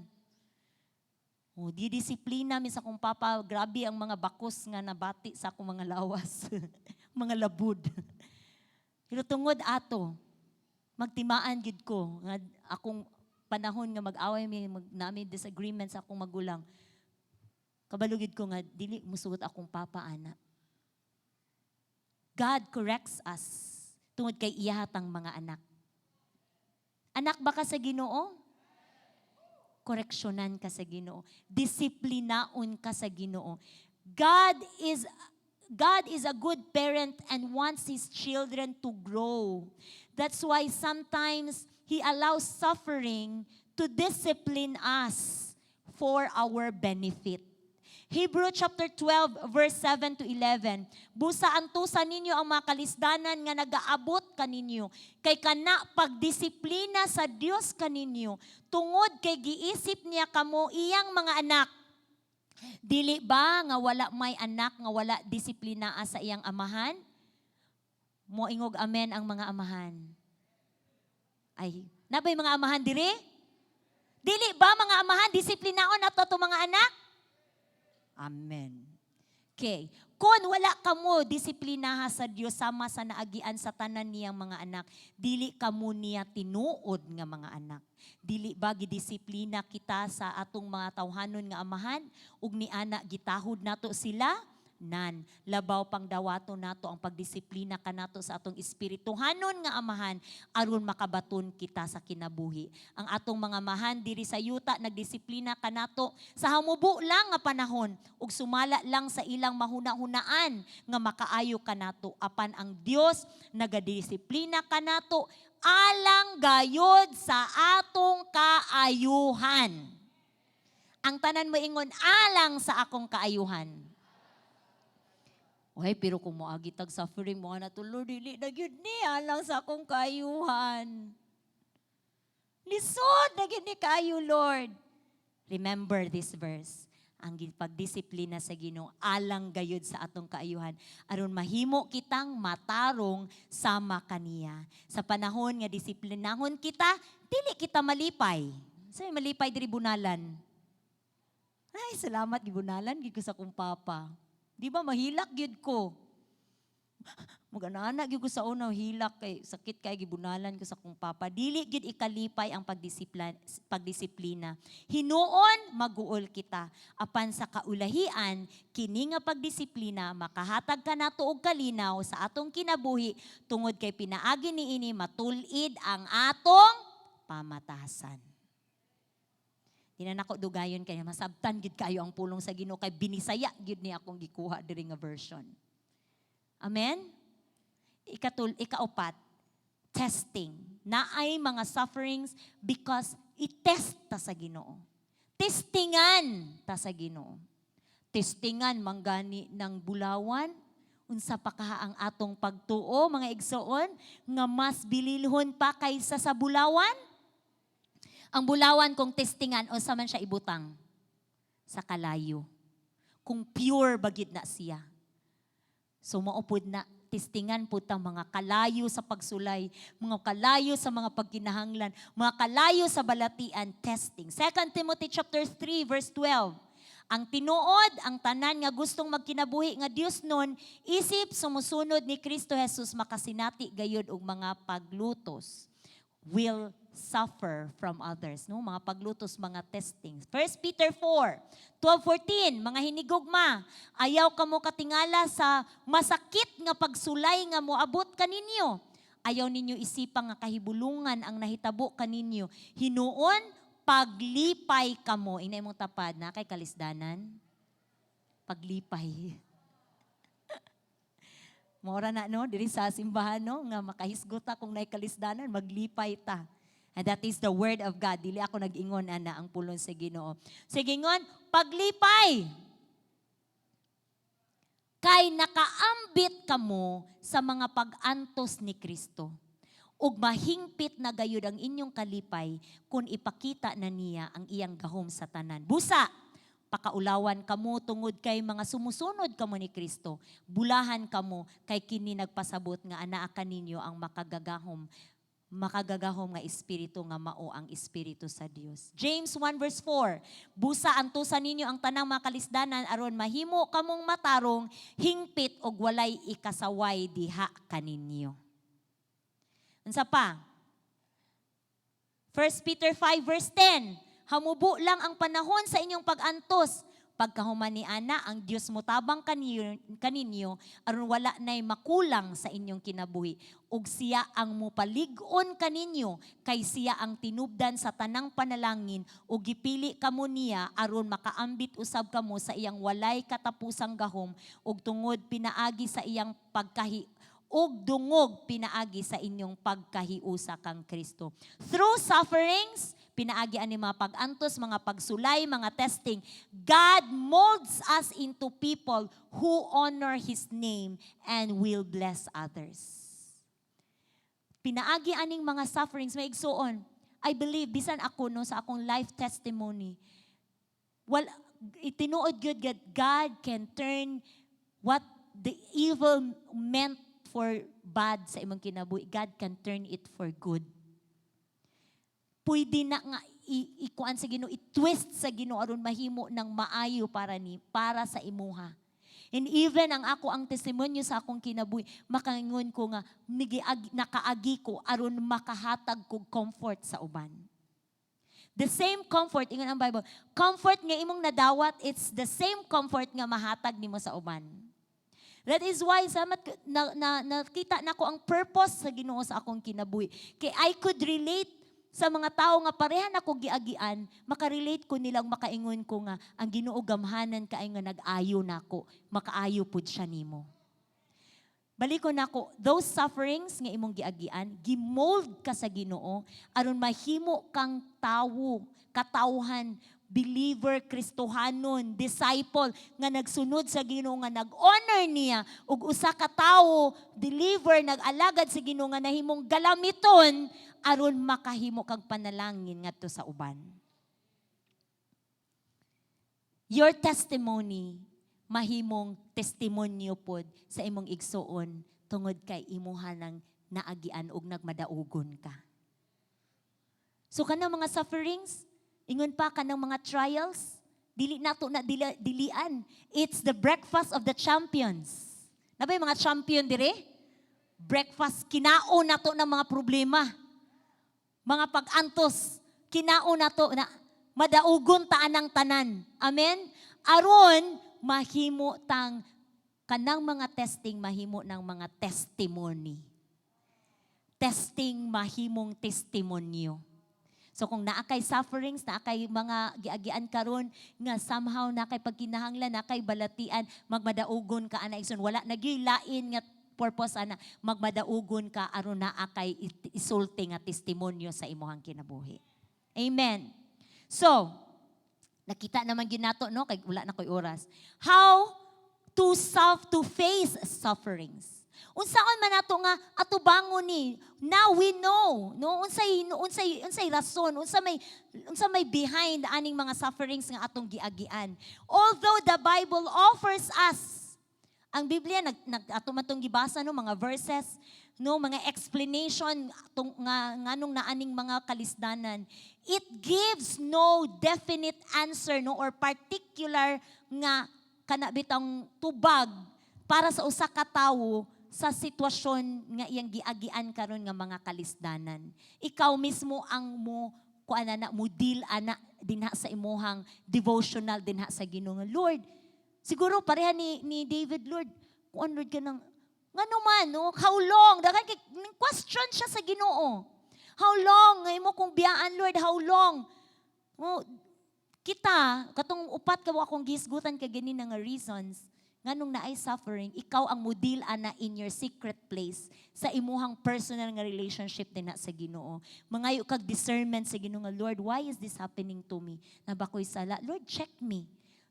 Oh, di disiplina mi sa akong papa, grabe ang mga bakos nga nabati sa akong mga lawas. Mga labud. Pero tungod ato, magtimaan gyud ko nga akong panahon nga mag-away mi nami disagreement sa akong magulang. Kabalo gyud ko nga dili musugot akong papa ana. God corrects us tungod kay iya tang mga anak. Anak ba ka sa Ginoo? Koreksyonan ka sa Ginoo. Disiplinaon ka sa Ginoo. God is a good parent and wants his children to grow. That's why sometimes he allows suffering to discipline us for our benefit. Hebrew chapter 12 verse 7 to 11. "Busa antusa ninyo ang mga kalisdanan nga nagaabot kaninyo kay kana pagdisiplina sa Dios kaninyo tungod kay giisip niya kamo iyang mga anak. Dili ba nga wala may anak nga wala disiplina sa iyang amahan?" Moingog amen ang mga amahan. Ay, naa bay mga amahan diri? Dili ba, mga amahan, disiplinaon nato ato mga anak? Amen. Okay. "Kung wala kamo disiplinaha sa Dios sama sa naagian sa tanan niyang mga anak, dili kamo niya tinuod nga mga anak." Dili ba gidisiplina kita sa atong mga tawhanon nga amahan ug ni ana gitahod nato sila? Nan labaw pang dawato nato ang pagdisiplina kanato sa atong espirituhanon nga amahan aron makabaton kita sa kinabuhi. Ang atong mga amahan diri sa yuta nagdisiplina kanato sa hamubo lang nga panahon ug sumala lang sa ilang mahuna-hunaan nga makaayo kanato, apan ang Dios nagadisiplina kanato alang gayod sa atong kaayuhan. Ang tanan mo ingon, "Alang sa akong kaayuhan." Uy, pero kung moagi tag suffering mo na to, "Lord, dili na gyud ni alang sa akong kaayuhan. Lisod na gyud ni kaayo, Lord." Remember this verse. Ang pagdisiplina sa Ginoo alang gayud sa atong kaayuhan aron mahimo kitang matarong sama kaniya. Sa panahon nga disiplinahon kita, dili kita malipay. Sa malipay diri bunalan? Ay, salamat gibunalan gid ko sa akong papa. Di ba mahilak gyud ko? Mag-ana gyud ko sa una, hilak kay sakit kay gibunalan ko sa akong papa. Dili gyud ikalipay ang pagdisiplina. Hinuon maguol kita. Apan sa kaulahian, kini nga pagdisiplina makahatag kanato og kalinaw sa atong kinabuhi tungod kay pinaagi niini matul-id ang atong pamatasan. Di na nako dugayon kay masabtan gid kayo ang pulong sa Ginoo kay binisaya gid ni akong gikuha diri nga version. Amen? Ikaupat, testing. Naay mga sufferings because i-test ta sa Ginoo. Testingan ta sa Ginoo. Testingan manggani ng bulawan, unsa pa kaha ang atong pagtuo, mga igsoon, nga mas bililhon pa kaysa sa bulawan? Ang bulawan kung testingan, unsa man siya ibutang? Sa kalayo. Kung pure ba gyud na siya. So mao pud na, testingan po ta, mga kalayo sa pagsulay, mga kalayo sa mga pagkinahanglan, mga kalayo sa balatian, testing. 2 Timothy chapter 3 verse 12. Ang tinuod, ang tanan nga gustong magkinabuhi nga Diosnon, isip sumusunod ni Kristo Jesus makasinati gayud og mga paglutos, will suffer from others, no? Mga paglutos, mga testings. 1 Peter 4, 12, 14, "Mga hinigugma, ayaw kamo katingala sa masakit nga pagsulay nga moabot kaninyo. Ayaw ninyo isipang nga kahibulungan ang nahitabo kaninyo. Hinuon, paglipay kamo." Ingna imong tapad, naa kay kalisdanan? Paglipay. Mora na, no, diri sa simbahan, no, nga makahisgot ta kung naay kalisdanan, maglipay ta. And that is the word of God. Dili ako nag-ingon ana, ang pulong sa Ginoo. Sige, ingon, paglipay. Kay nakaambit kamo sa mga pag-antos ni Kristo. Ug mahingpit na gayud ang inyong kalipay kung ipakita na niya ang iyang gahom sa tanan. Busa, pakaulawan kamo tungod kay mga sumusunod kamo ni Kristo. Bulahan kamo kay kini nagpasabot nga anaa kaninyo ang makagagahom nga espiritu nga mao ang Espiritu sa Dios. James 1 verse 4, "Busa antusan ninyo ang tanang mga kalisdanan aron mahimo kamong matarong, hingpit og walay ikasaway diha kaninyo." Unsa pa? 1 Peter 5 verse 10, "Hamubo lang ang panahon sa inyong pag-antos. Pagkahuman ni ana, ang Dios motabang kaninyo aron wala nay makulang sa inyong kinabuhi. Ug siya ang mopalig-on kaninyo kay siya ang tinubdan sa tanang panalangin ug gipili kamo niya aron makaambit usab kamo sa iyang walay katapusang gahom ug tungod pinaagi sa iyang pagkahi ug dungog pinaagi sa inyong pagkahiusa kang Kristo." Through sufferings, pinaagi ani mga pag-antos, mga pagsulay, mga testing, God molds us into people who honor His name and will bless others. Pinaagi aning mga sufferings, mga igsuon, I believe, bisan ako, no, sa akong life testimony, well, itinuod gyud God, God can turn what the evil meant for bad sa imong kinabuhi, God can turn it for good. Pwede na nga ikuan sa Ginoo, i-twist sa Ginoo aron mahimo ng maayo para sa imuha. And even ang ako ang testimonyo sa akong kinabuhi, makaingon ko nga nakaagi ko aron makahatag kog comfort sa uban. The same comfort, ingon ang Bible, comfort nga imong nadawat, it's the same comfort nga mahatag nimo sa uban. That is why samat na nakita nako ang purpose sa Ginoo sa akong kinabuhi. Kay I could relate sa mga tao nga parehan ako giagian, makarelate ko nilang makaingon ko nga ang Ginoo gamhanan kay nga nag-ayo nako, makaayo pud siya nimo. Balikon nako, those sufferings nga imong giagian, gimold ka sa Ginoo aron mahimo kang tawo, katawhan, believer, Kristohanon, disciple nga nagsunod sa Ginoo, nga nag-honor niya ug usa ka tawo, believer, nag-alagad sa Ginoo nga nahimong galamiton aron makahimo kag panalangin ngadto sa uban. Your testimony mahimong testimonyo pod sa imong igsuon tungod kay imuha nang naagian og nagmadaugon ka. So kanang mga sufferings, ingon pa kanang mga trials, dili nato na dilian. It's the breakfast of the champions. Naa bay mga champion dire? Breakfast, kinaon nato ng mga problema. Mga pag-antos, kinaon nato na madaugon ta anang tanan. Amen? Aron mahimo tang kanang mga testing, mahimo ng mga testimony. Testing mahimong testimonyo. So kung naa kay sufferings, naa kay mga giagian karon nga somehow naa kay pagkinahanglan, naa kay balatian, magmadaugon ka ana, igsoon. Wala na gyud lain nga purpose ana, magmadaugon ka aron naa kay isulti nga testimonyo sa imong kinabuhi. Amen. So, nakita naman gyud nato, no, kay wala na koy oras. How to self to face sufferings. Unsaon man nato nga atubangon ni? Now we know, no, unsay rason, unsa may behind aning mga sufferings nga atong giagian. Although the Bible offers us, ang Biblia nag, nag ato man tong gibasa, no, mga verses, no, mga explanation tong nga nganong naaning mga kalisdanan, it gives no definite answer, no, or particular nga kana bitang tubag para sa usa ka tawo sa sitwasyon nga iyang giagian karon nga mga kalisdanan. Ikaw mismo ang mo kuan na, mo deal ana dinha sa imuhang devotional dinha sa Ginoo. Lord, siguro pareha ni David, "Lord, kuan Lord kanang ngano man, no? How long?" Daghan kay question siya sa Ginoo. "How long nga imo kong biyaan, Lord? How long?" Oh, kita katong upat ka akong gihisgutan ka gani nga reasons nganong naay suffering, ikaw ang mo-deal ana in your secret place sa imuhang personal nga relationship din na sa Ginoo. Mangayo kag discernment sa Ginoo nga, "Lord, why is this happening to me? Naa ba ko'y sala? Lord, check me.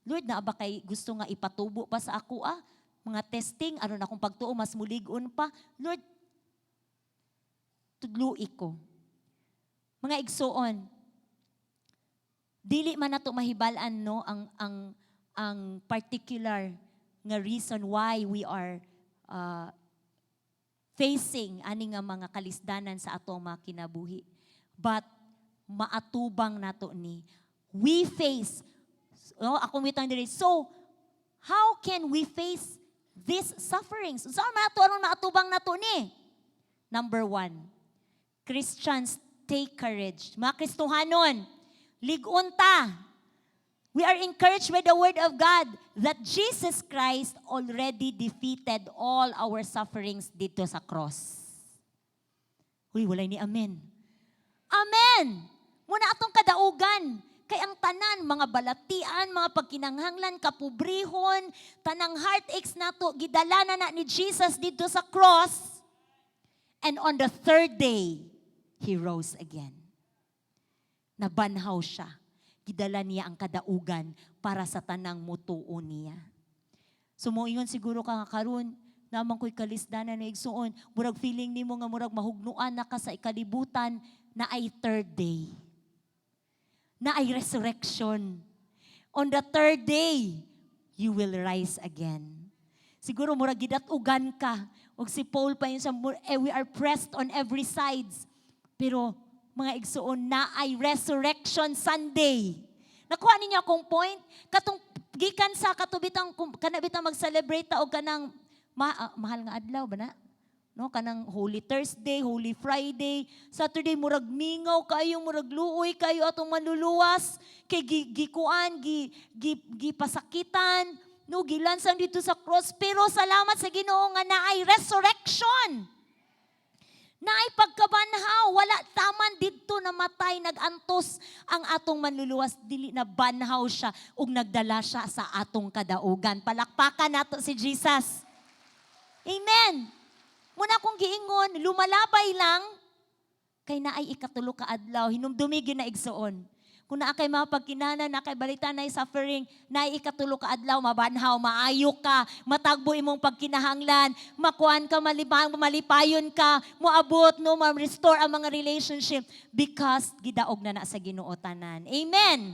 Lord, naa ba kay gusto nga ipatubo pa sa ako ah? Mga testing aron akong pagtuo mas mulig-on pa. Lord, tudloi ko." Mga igsuon, dili man nato mahibal-an, no, ang particular nga reason why we are facing ani nga mga kalisdanan sa atong mga kinabuhi. But maatubang nato ni. We face, no, akong bitang diri. So, how can we face these sufferings? Unsa man nato aron maatubang nato ni? Number one, Christians, take courage. Mga Kristohanon, lig-on ta. We are encouraged by the word of God that Jesus Christ already defeated all our sufferings dito sa cross. Uy, walay ni amen. Amen! Mao na atong kadaugan. Kay ang tanan, mga balatian, mga pagkinanghanglan, kapobrehon, tanang heartaches nato, gidala na na ni Jesus dito sa cross. And on the third day, He rose again. Nabanhaw siya. Gidala niya ang kadaugan para sa tanang mutuo niya. So moingon siguro ka nga karon, naa man ko'y kalisdanan na, igsuon, murag feeling nimo nga murag mahugnuan na ka sa ikalibutan, naay third day. Naay resurrection. On the third day, you will rise again. Siguro murag gidat-ugan ka. Og si Paul pa yun sa, we are pressed on every sides. Pero mga igsuon, naay Resurrection Sunday. Nakuha ninyo akong point? Katong gikan sa katubitang kana bitang mag-celebrate ta og kanang mahal nga adlaw ba na? No, kanang Holy Thursday, Holy Friday, Saturday, murag mingaw kayo, murag luoy kayo atong manluluwas kay gikuan, gi, gi gipasakitan, no, gilansang dito sa cross. Pero salamat sa Ginoo nga naay resurrection. Naay pagkabanhaw, wala taman didto namatay, nagantos ang atong manluluwas, dili na banhaw siya ug nagdala siya sa atong kadaugan. Palakpakan nato si Jesus. Amen. Mao na akong giingon, lumalabay lang kay naay ikatulo ka adlaw, hinumdumi gyud na, igsuon. Kung naa kay mga pagkinahanglan, naa kay balita na suffering, naay ikatulo ka adlaw, mabanhaw, maayo ka, matagbo imong pagkinahanglan, makuan ka, malibang, malipayon ka, moabot, no, ma-restore ang mga relationship because gidaog na na sa Ginoo tanan. Amen.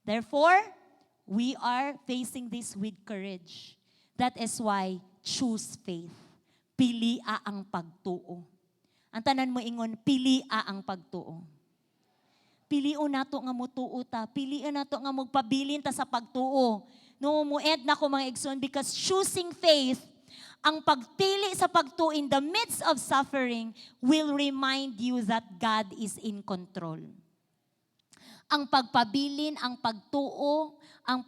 Therefore, We are facing this with courage. That is why choose faith. Pilia ang pagtuo. Ang tanan mo ingon, pilia ang pagtuo. Pilion nato nga mutuo ta. Pilion nato nga magpabilin ta sa pagtuo. No, mo end na ko, mga igsoon, because choosing faith, ang pagpili sa pagtuo in the midst of suffering will remind you that God is in control. Ang pagpabilin, ang pagtuo, ang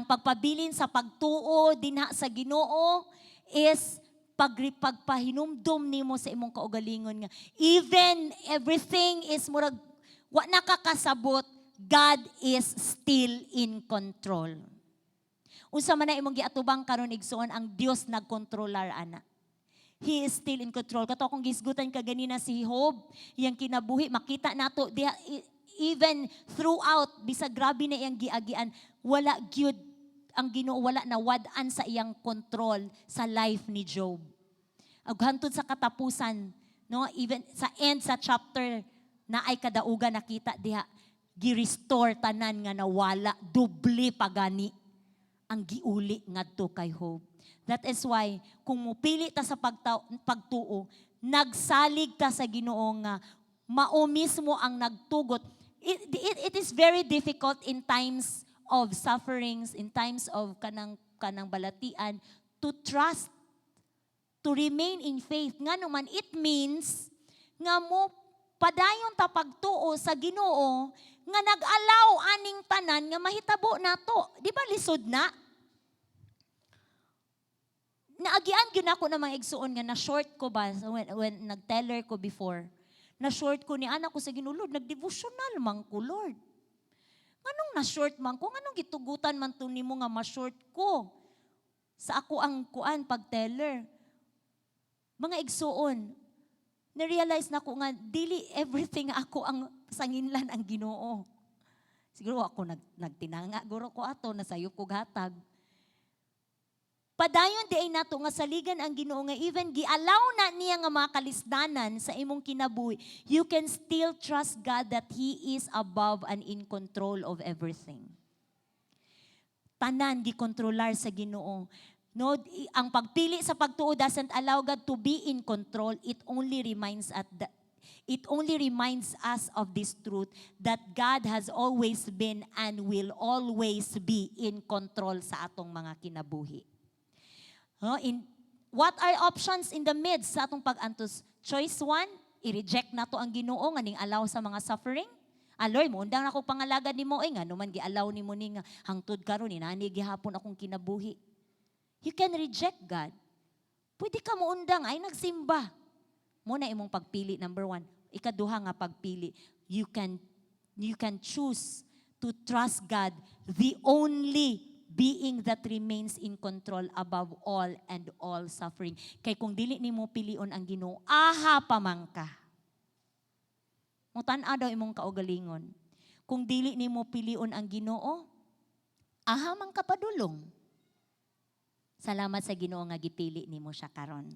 pagpabilin sa pagtuo dinha sa Ginoo is pagpahinumdum nimo sa imong kaugalingon nga even everything is murag wa nakakasabot, God is still in control. Unsa man na imong giatubang karon, igsuon, ang Dios nagkontrolar ana. He is still in control. Kato akong gisgutan kaganina si Job, iyang kinabuhi, makita nato diha, even throughout, bisag grabe na iyang giagian, wala gyud ang Ginoo, wala nawad-an sa iyang control sa life ni Job. Ug hantod sa katapusan, no, even sa end sa chapter na ay kadaugan, nakita diha gi-restore tanan nga nawala, doble pagani ang giuli ngadto kay Job. That is why kung mupili ta sa pagtuo, nagsalig ta sa Ginoo nga mao mismo ang nagtugot. It is very difficult in times of sufferings, in times of kanang balatian, to trust, to remain in faith. Nga naman, it means nga mo padayon ta pagtuo sa Ginoo nga nag-allow aning tanan nga mahitabo nato. Di ba lisod na? Naagian gyud ako na mga igsuon nga na short ko ba when nag-teller ko before. Na short ko ni anak ko sa Ginoo, "Lord, nag-devotional man ko, Lord. Nganong na short man ko? Nganong gitugutan man to nimo nga ma-short ko sa ako ang kuan pag-teller?" Mga igsuon, na-realize na ko nga dili everything ako ang sanginlan ang Ginoo. Siguro ako nagtinanga guro ko ato, nasayop ko hatag. Padayon di ay nato nga saligan ang Ginoo nga even gi-allow na niya nga mga kalisdanan sa imong kinabuhi, you can still trust God that He is above and in control of everything. Tanan gikontrolar sa Ginoo. No, ang pagpili sa pagtuo doesn't allow God to be in control. It only reminds us of this truth that God has always been and will always be in control sa atong mga kinabuhi. No, in what are options in the midst sa atong pag-antos? Choice one, i-reject nato ang Ginoo nga ning allow sa mga suffering. "Ah, Lord, mo undang na akong pangalagad nimo eh, ngano man gi-allow nimo ni nga hangtod karon inani gihapon akong kinabuhi?" You can reject God. Pwede ka mo undang ay nagsimba. Mo na imong pagpili number one. Ikaduha nga pagpili, you can choose to trust God, the only being that remains in control above all and all suffering. Kay kung dili nimo pilion ang Ginoo, aha pa man ka. Mutan-a daw imong kaugalingon. Kung dili nimo pilion ang Ginoo, aha man ka padulong. Salamat sa Ginoo nga gipili nimo siya karon.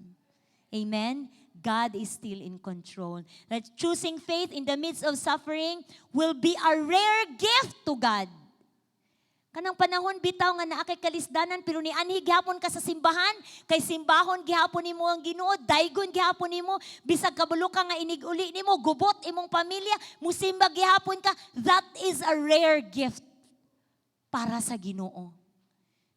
Amen? God is still in control. That choosing faith in the midst of suffering will be a rare gift to God. Kanang panahon bitaw nga naa kay kalisdanan pero nianhi gihapon ka sa simbahan, kay simbahon gihapon nimo ang Ginoo, daygon gihapon nimo, bisag kabalo ka nga inig-uli nimo, gubot imong pamilya, musimba gihapon ka. That is a rare gift para sa Ginoo.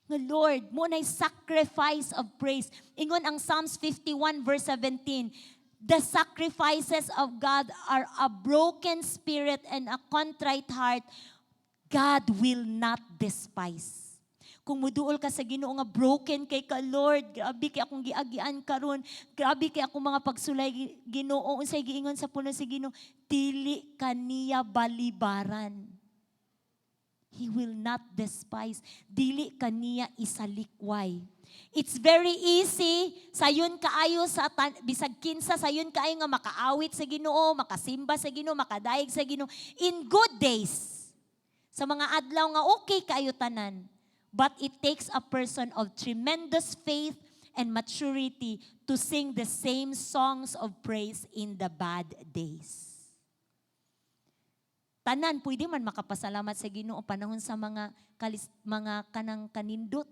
Nga Lord, mo na sacrifice of praise. Ingon ang Psalms 51 verse 17, "The sacrifices of God are a broken spirit and a contrite heart, God will not despise." Kung muduol ka sa Ginoo nga broken kay ka, "Lord, grabe kay akong giagian karon, grabe kay akong mga pagsulay, Ginoo," unsay giingon sa puno sa Ginoo, dili kaniya balibaran. He will not despise. Dili kaniya isalikway. It's very easy sayon kaayo sa bisag kinsa, sayon kaayo nga makaawit sa Ginoo, makasimba sa Ginoo, makadayeg sa Ginoo in good days. Sa mga adlaw nga okay kaayo tanan. But it takes a person of tremendous faith and maturity to sing the same songs of praise in the bad days. Tanan pwede man makapasalamat sa Ginoo panahon sa mga kalis, mga kanang kanindot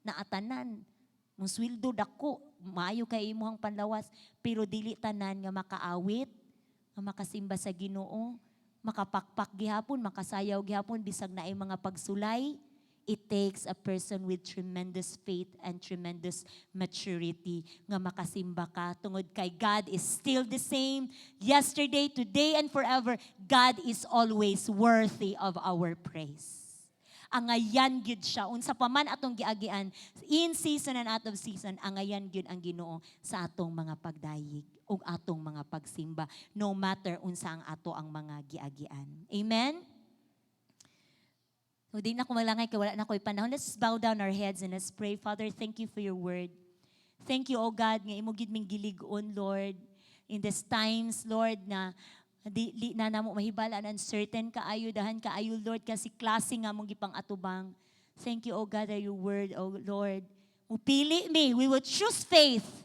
na atanan. Mong sweldo dako, maayo kay imuhang panlawas, pero dili tanan nga makaawit, nga makasimba sa Ginoo, makapakpak gihapon, makasayaw gihapon bisag naay mga pagsulay. It takes a person with tremendous faith and tremendous maturity nga makasimba ka tungod kay God is still the same yesterday, today, and forever. God is always worthy of our praise. Angayan gyud siya. Unsa pa man atong giagian, in season and out of season, angayan gyud ang Ginoo sa atong mga pagdayeg ug atong mga pagsimba, no matter unsa ang ato ang mga giagian. Amen? So, di na ko malangay kay wala na ko'y panahon. Let's bow down our heads and let's pray. Father, thank you for your word. Thank you, O God, nga imo gid ming gilig-on, Lord, in these times, Lord, na di na namo mahibal-an, uncertain kaayo, dahan kaayo, Lord, kasi klase nga mong gipang atubang. Thank you, O God, that your word, O Lord. Mupili mi, we will choose faith.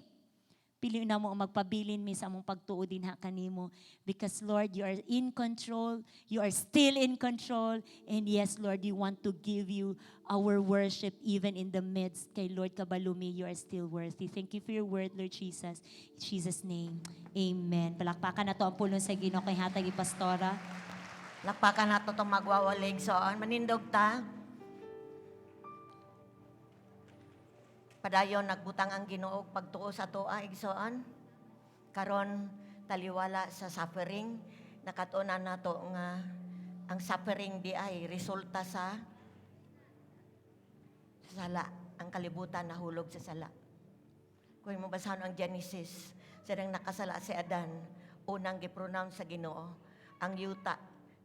Pili na mo ang magpabilin mi sa among pagtuo dinha kanimo because, Lord, you are in control. You are still in control. And yes, Lord, we want to give you our worship even in the midst kay, Lord, kabalo mi you are still worthy. Thank you for your word, Lord Jesus. In Jesus' name, amen. Palakpakan nato ang pulong sa Ginoo kay hatag Pastora. Lakpakan nato itong magwawalig. So, manindog ta. Padayon nagbutang ang Ginoo og pagtuo sa atoa, igsoon. Karon taliwala sa suffering, nakatunan nato nga ang suffering di ay resulta sa sala. Ang kalibutan nahulog sa sala. Kung mo basahan ang Genesis, sa nakasala si Adan, unang gipronounce sa Ginoo, ang yuta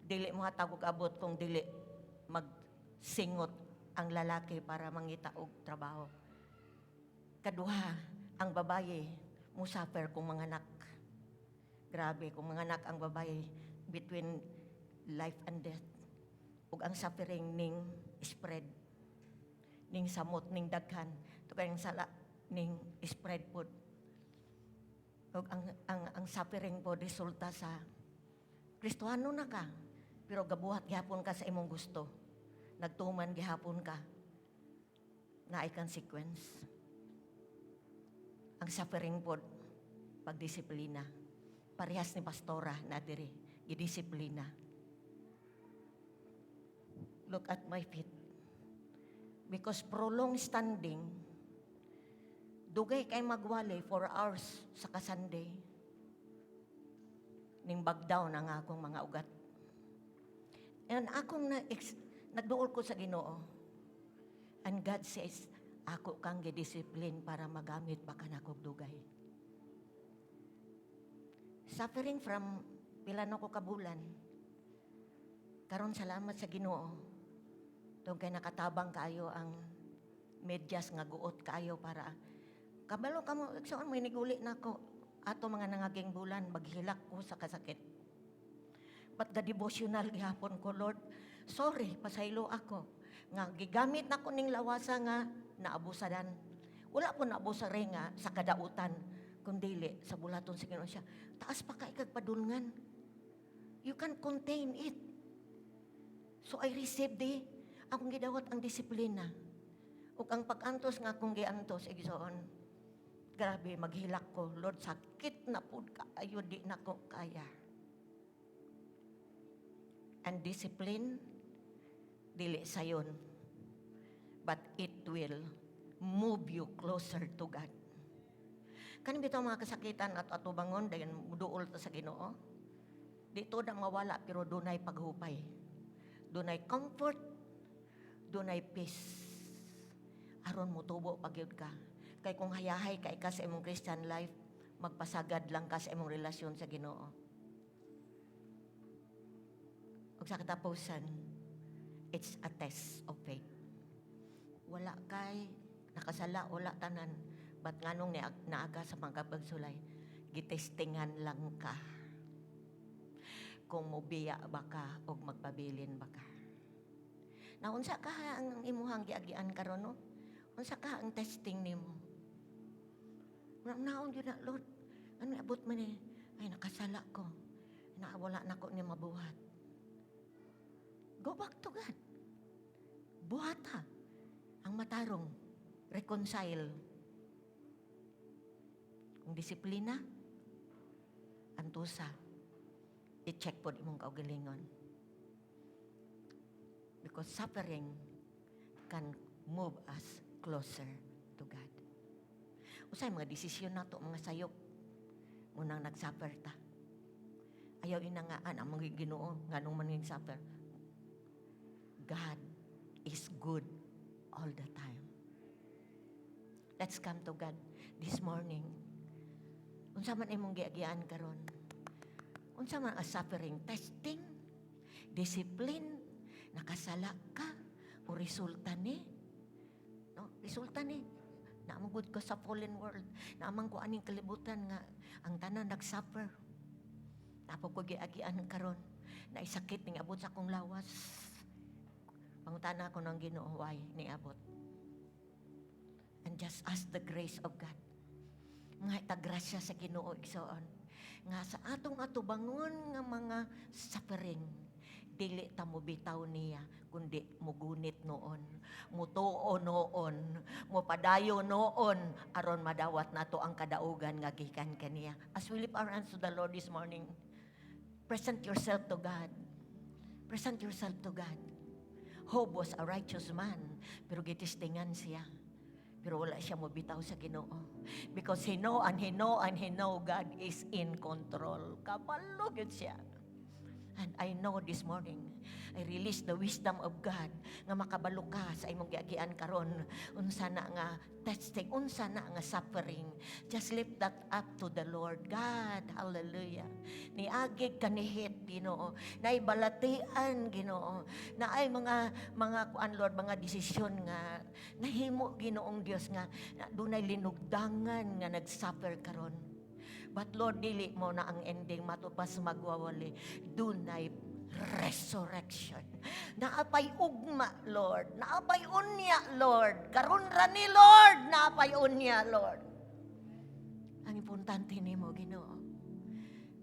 dili mo hatag og abot kung dili magsingot ang lalaki para mangita og trabaho. Kaduha, ang babaye musuffer kung manganak. Grabe, kung manganak ang babaye, between life and death. Ug ang suffering ning spread, ning samot, ning daghan. Ito kayong sala, ning spread pod. Ug ang suffering pod resulta sa Kristohano na ka, pero gabuhat gihapon ka sa imong gusto. Nagtuman gihapon ka. Naay consequence. Ang suffering pod, pagdisiplina. Parehas ni pastora na diri, gidisiplina. Look at my feet. Because prolonged standing, dugay kay magwali, 4 hours sa ka-Sunday. Ning bagdaw na nga akong mga ugat. And akong na, nagduol ko sa Ginoo. And God says, "Ako kang gidisiplin para magamit pa ka nakog dugay." Suffering from pila na ko kabulan. Karon, salamat sa Ginoo. Tungod kay nakatabang kaayo ang medyas nga guot kaayo para kabalo kamo, saan mo iniguli na ko ato mga nangaging bulan, maghilak ko sa kasakit. But the devotional gihapon ko, "Lord, sorry, pasaylo ako. Nga gigamit na ko ning lawasa nga naabusadan." Wala po naabusare nga sa kadautan, kundili sa bulaton sa Ginoo siya. "Taas pa kay kag padulngan. You can contain it." So I received the, akong gidawat ang disiplina. Ug ang pag-antos nga akong giantos, igsoon, grabe, maghilak ko. "Lord, sakit na pud kaayo, di na ko kaya." And discipline, dili sayon. But it will move you closer to God. Kaning bitaw mga kasakitan at atubangon, dayon muduol ta sa Ginoo. Dito na mawala, pero dunay paghupay. Dunay comfort, dunay peace. Aron mutubo pagyud ka. Kay kung hayahay kay ka sa imong Christian life, magpasagad lang ka sa imong relasyon sa Ginoo. Ug sa katapusan, it's a test of faith. Wala kay nakasala, wala tanan. But nganong naaga sa mga pagsulay, gitestingan lang ka. Kung mobiya ba ka o magpabilin ba ka. Na unsa ka ang imuhang giagian karon, no? Unsa ka ang testing nimo? Naon gyud na, "Lord, ano abot man ni? Ay, nakasala ko. Na wala na ko ni mabuhat." Go back to God. Buhata ang matarong. Reconcile. Kung disiplina, antusa, i-check pod imong kaugalingon. Because suffering can move us closer to God. Usay mga desisyon nato, mga sayop, munang nag-suffer ta. Ayaw inangaan ang mga Ginoo nganong man suffer. God is good all the time. Let's come to God this morning. Unsa man imong giagian karon? Unsa man ang suffering? Testing? Discipline? Nakasala ka? O resulta ni? No? Resulta ni. Naa man gud ko sa fallen world. Naa man ko aning kalibutan nga ang tanan nag-suffer. Tapos ko giagian karon na isakit ning abot sa akong lawas. Pangutana ko ng Ginoo, why niabot? And just ask the grace of God. Nga itagrasya sa Ginoo, igsoon. Nga sa atong atubangon nga mga suffering, dili ta mo bitaw niya, kundi mugunit noon, mutuo noon, mupadayo noon, aron madawat nato ang kadaugan nga gikan kaniya. As we lift our hands to the Lord this morning, present yourself to God. Present yourself to God. Job was a righteous man, pero gitestingan siya. Pero wala siya mobitaw sa Ginoo. Because he know and he know and he know God is in control. Kabalo gyud siya. And I know this morning, I release the wisdom of God nga makabalo ka sa imong giagian karon, unsa na nga testing, unsa na nga suffering. Just lift that up to the Lord God. Hallelujah. Niagi kanihit, Ginoo. Naay balatian, Ginoo. Naay mga kuan, Lord, mga desisyon nga nahimo, Ginoong Dios, nga na dunay linugdangan nga nag-suffer karon. But Lord, dili mao na ang ending matupas magwawali. Dunay resurrection. Naapay ugma, Lord. Naapay unya, Lord. Karon ra ni, Lord. Naapay unya, Lord. Ang importante nimo, Ginoo,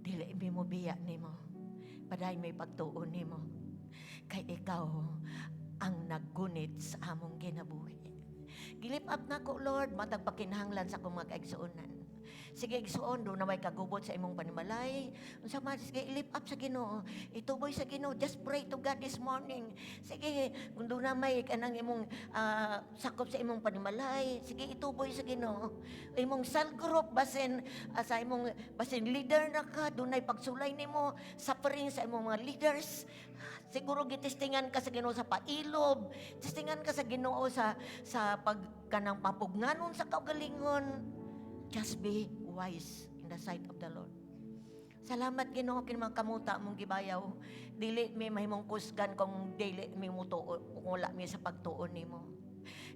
dili mi mo biya nimo. Paday may pagtuon nimo. Kay ikaw ang naggunit sa among kinabuhi. Gi-lift up nako, Lord, matag pakinahanglan sa akong mga kaigsuonan. Sige, igsuon, duna may kagubot sa imong panimalay. Unsa man, sige, lift up sa Ginoo. Ituboy sa Ginoo. Just pray to God this morning. Sige, kung duna may kanang imong sakop sa imong panimalay, sige, ituboy sa Ginoo. Imong cell group, basin sa imong basin leader na ka, dunay pagsulay nimo, suffering sa imong mga leaders. Siguro gitestingan ka sa Ginoo sa pailob, testingan ka sa Ginoo sa pag kanang papugnanon sa kaugalingon. Just be wise in the sight of the Lord. Salamat, Ginoo, kini mga kamuta mong gibayaw. Dili mi mahimong kusgan kung dili mi mutuo, kung wala mi sa pagtuon nimo.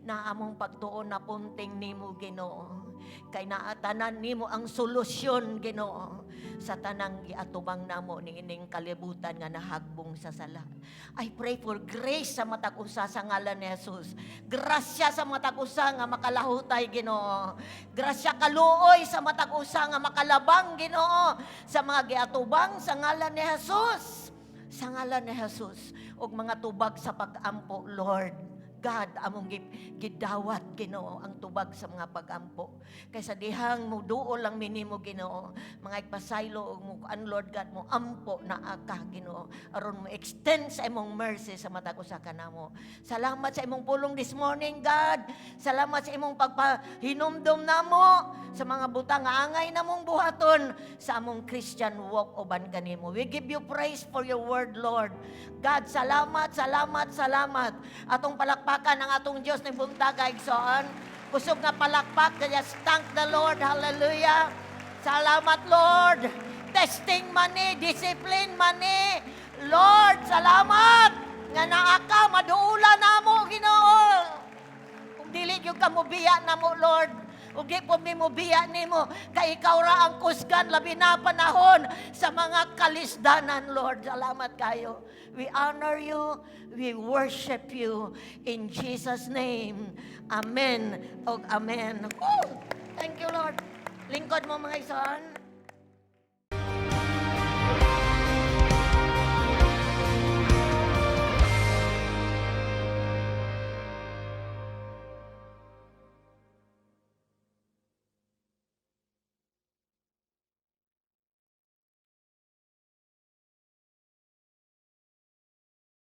Na among pagtuon na punting nimo, Ginoo. Kay naatanan nimo ang solusyon, Ginoo, sa tanang giatubang namo ni ining kalibutan nga nahagbong sa sala. I pray for grace sa matag usa sa ngalan ni Jesus. Grasya sa matag usa nga makalahutay, Ginoo. Grasya, kaluoy sa matag usa nga makalabang, Ginoo, sa mga giatubang sa ngalan ni Jesus. Sa ngalan ni Jesus ug mga tubag sa pag-ampo, Lord. God, among gidawat, Ginoo, ang tubag sa mga pag-ampo. Kaysa dihang mo duol lang minimo, Ginoo, mga ipasaylo ug mo kuan, Lord God, mo ampo na aka, Ginoo, aron mo extend sa imong mercy sa matag usa kanamo. Salamat sa imong pulong this morning, God. Salamat sa imong pagpahinumdum namo sa mga butang nga angay namong buhaton sa among Christian walk uban kanimo. We give you praise for your word, Lord. God, salamat, salamat, salamat. Atong palakpakan ang atong Diyos ng buntaga, igsoon. Kusog nga palakpak, just thank the Lord. Hallelujah. Salamat, Lord. Testing man ni, discipline man ni. Lord, salamat. Nga naa ka, maduula namo, Ginoo. Kung dili gyud ka mobiya namo, Lord. Ug di po mi mobiya nimo kay ikaw ra ang kusgan labi na panahon sa mga kalisdanan, Lord. Salamat kayo. We honor you, we worship you in Jesus' name. Amen ug amen. Woo! Thank you, Lord. Lingkod mo, mga igsoon.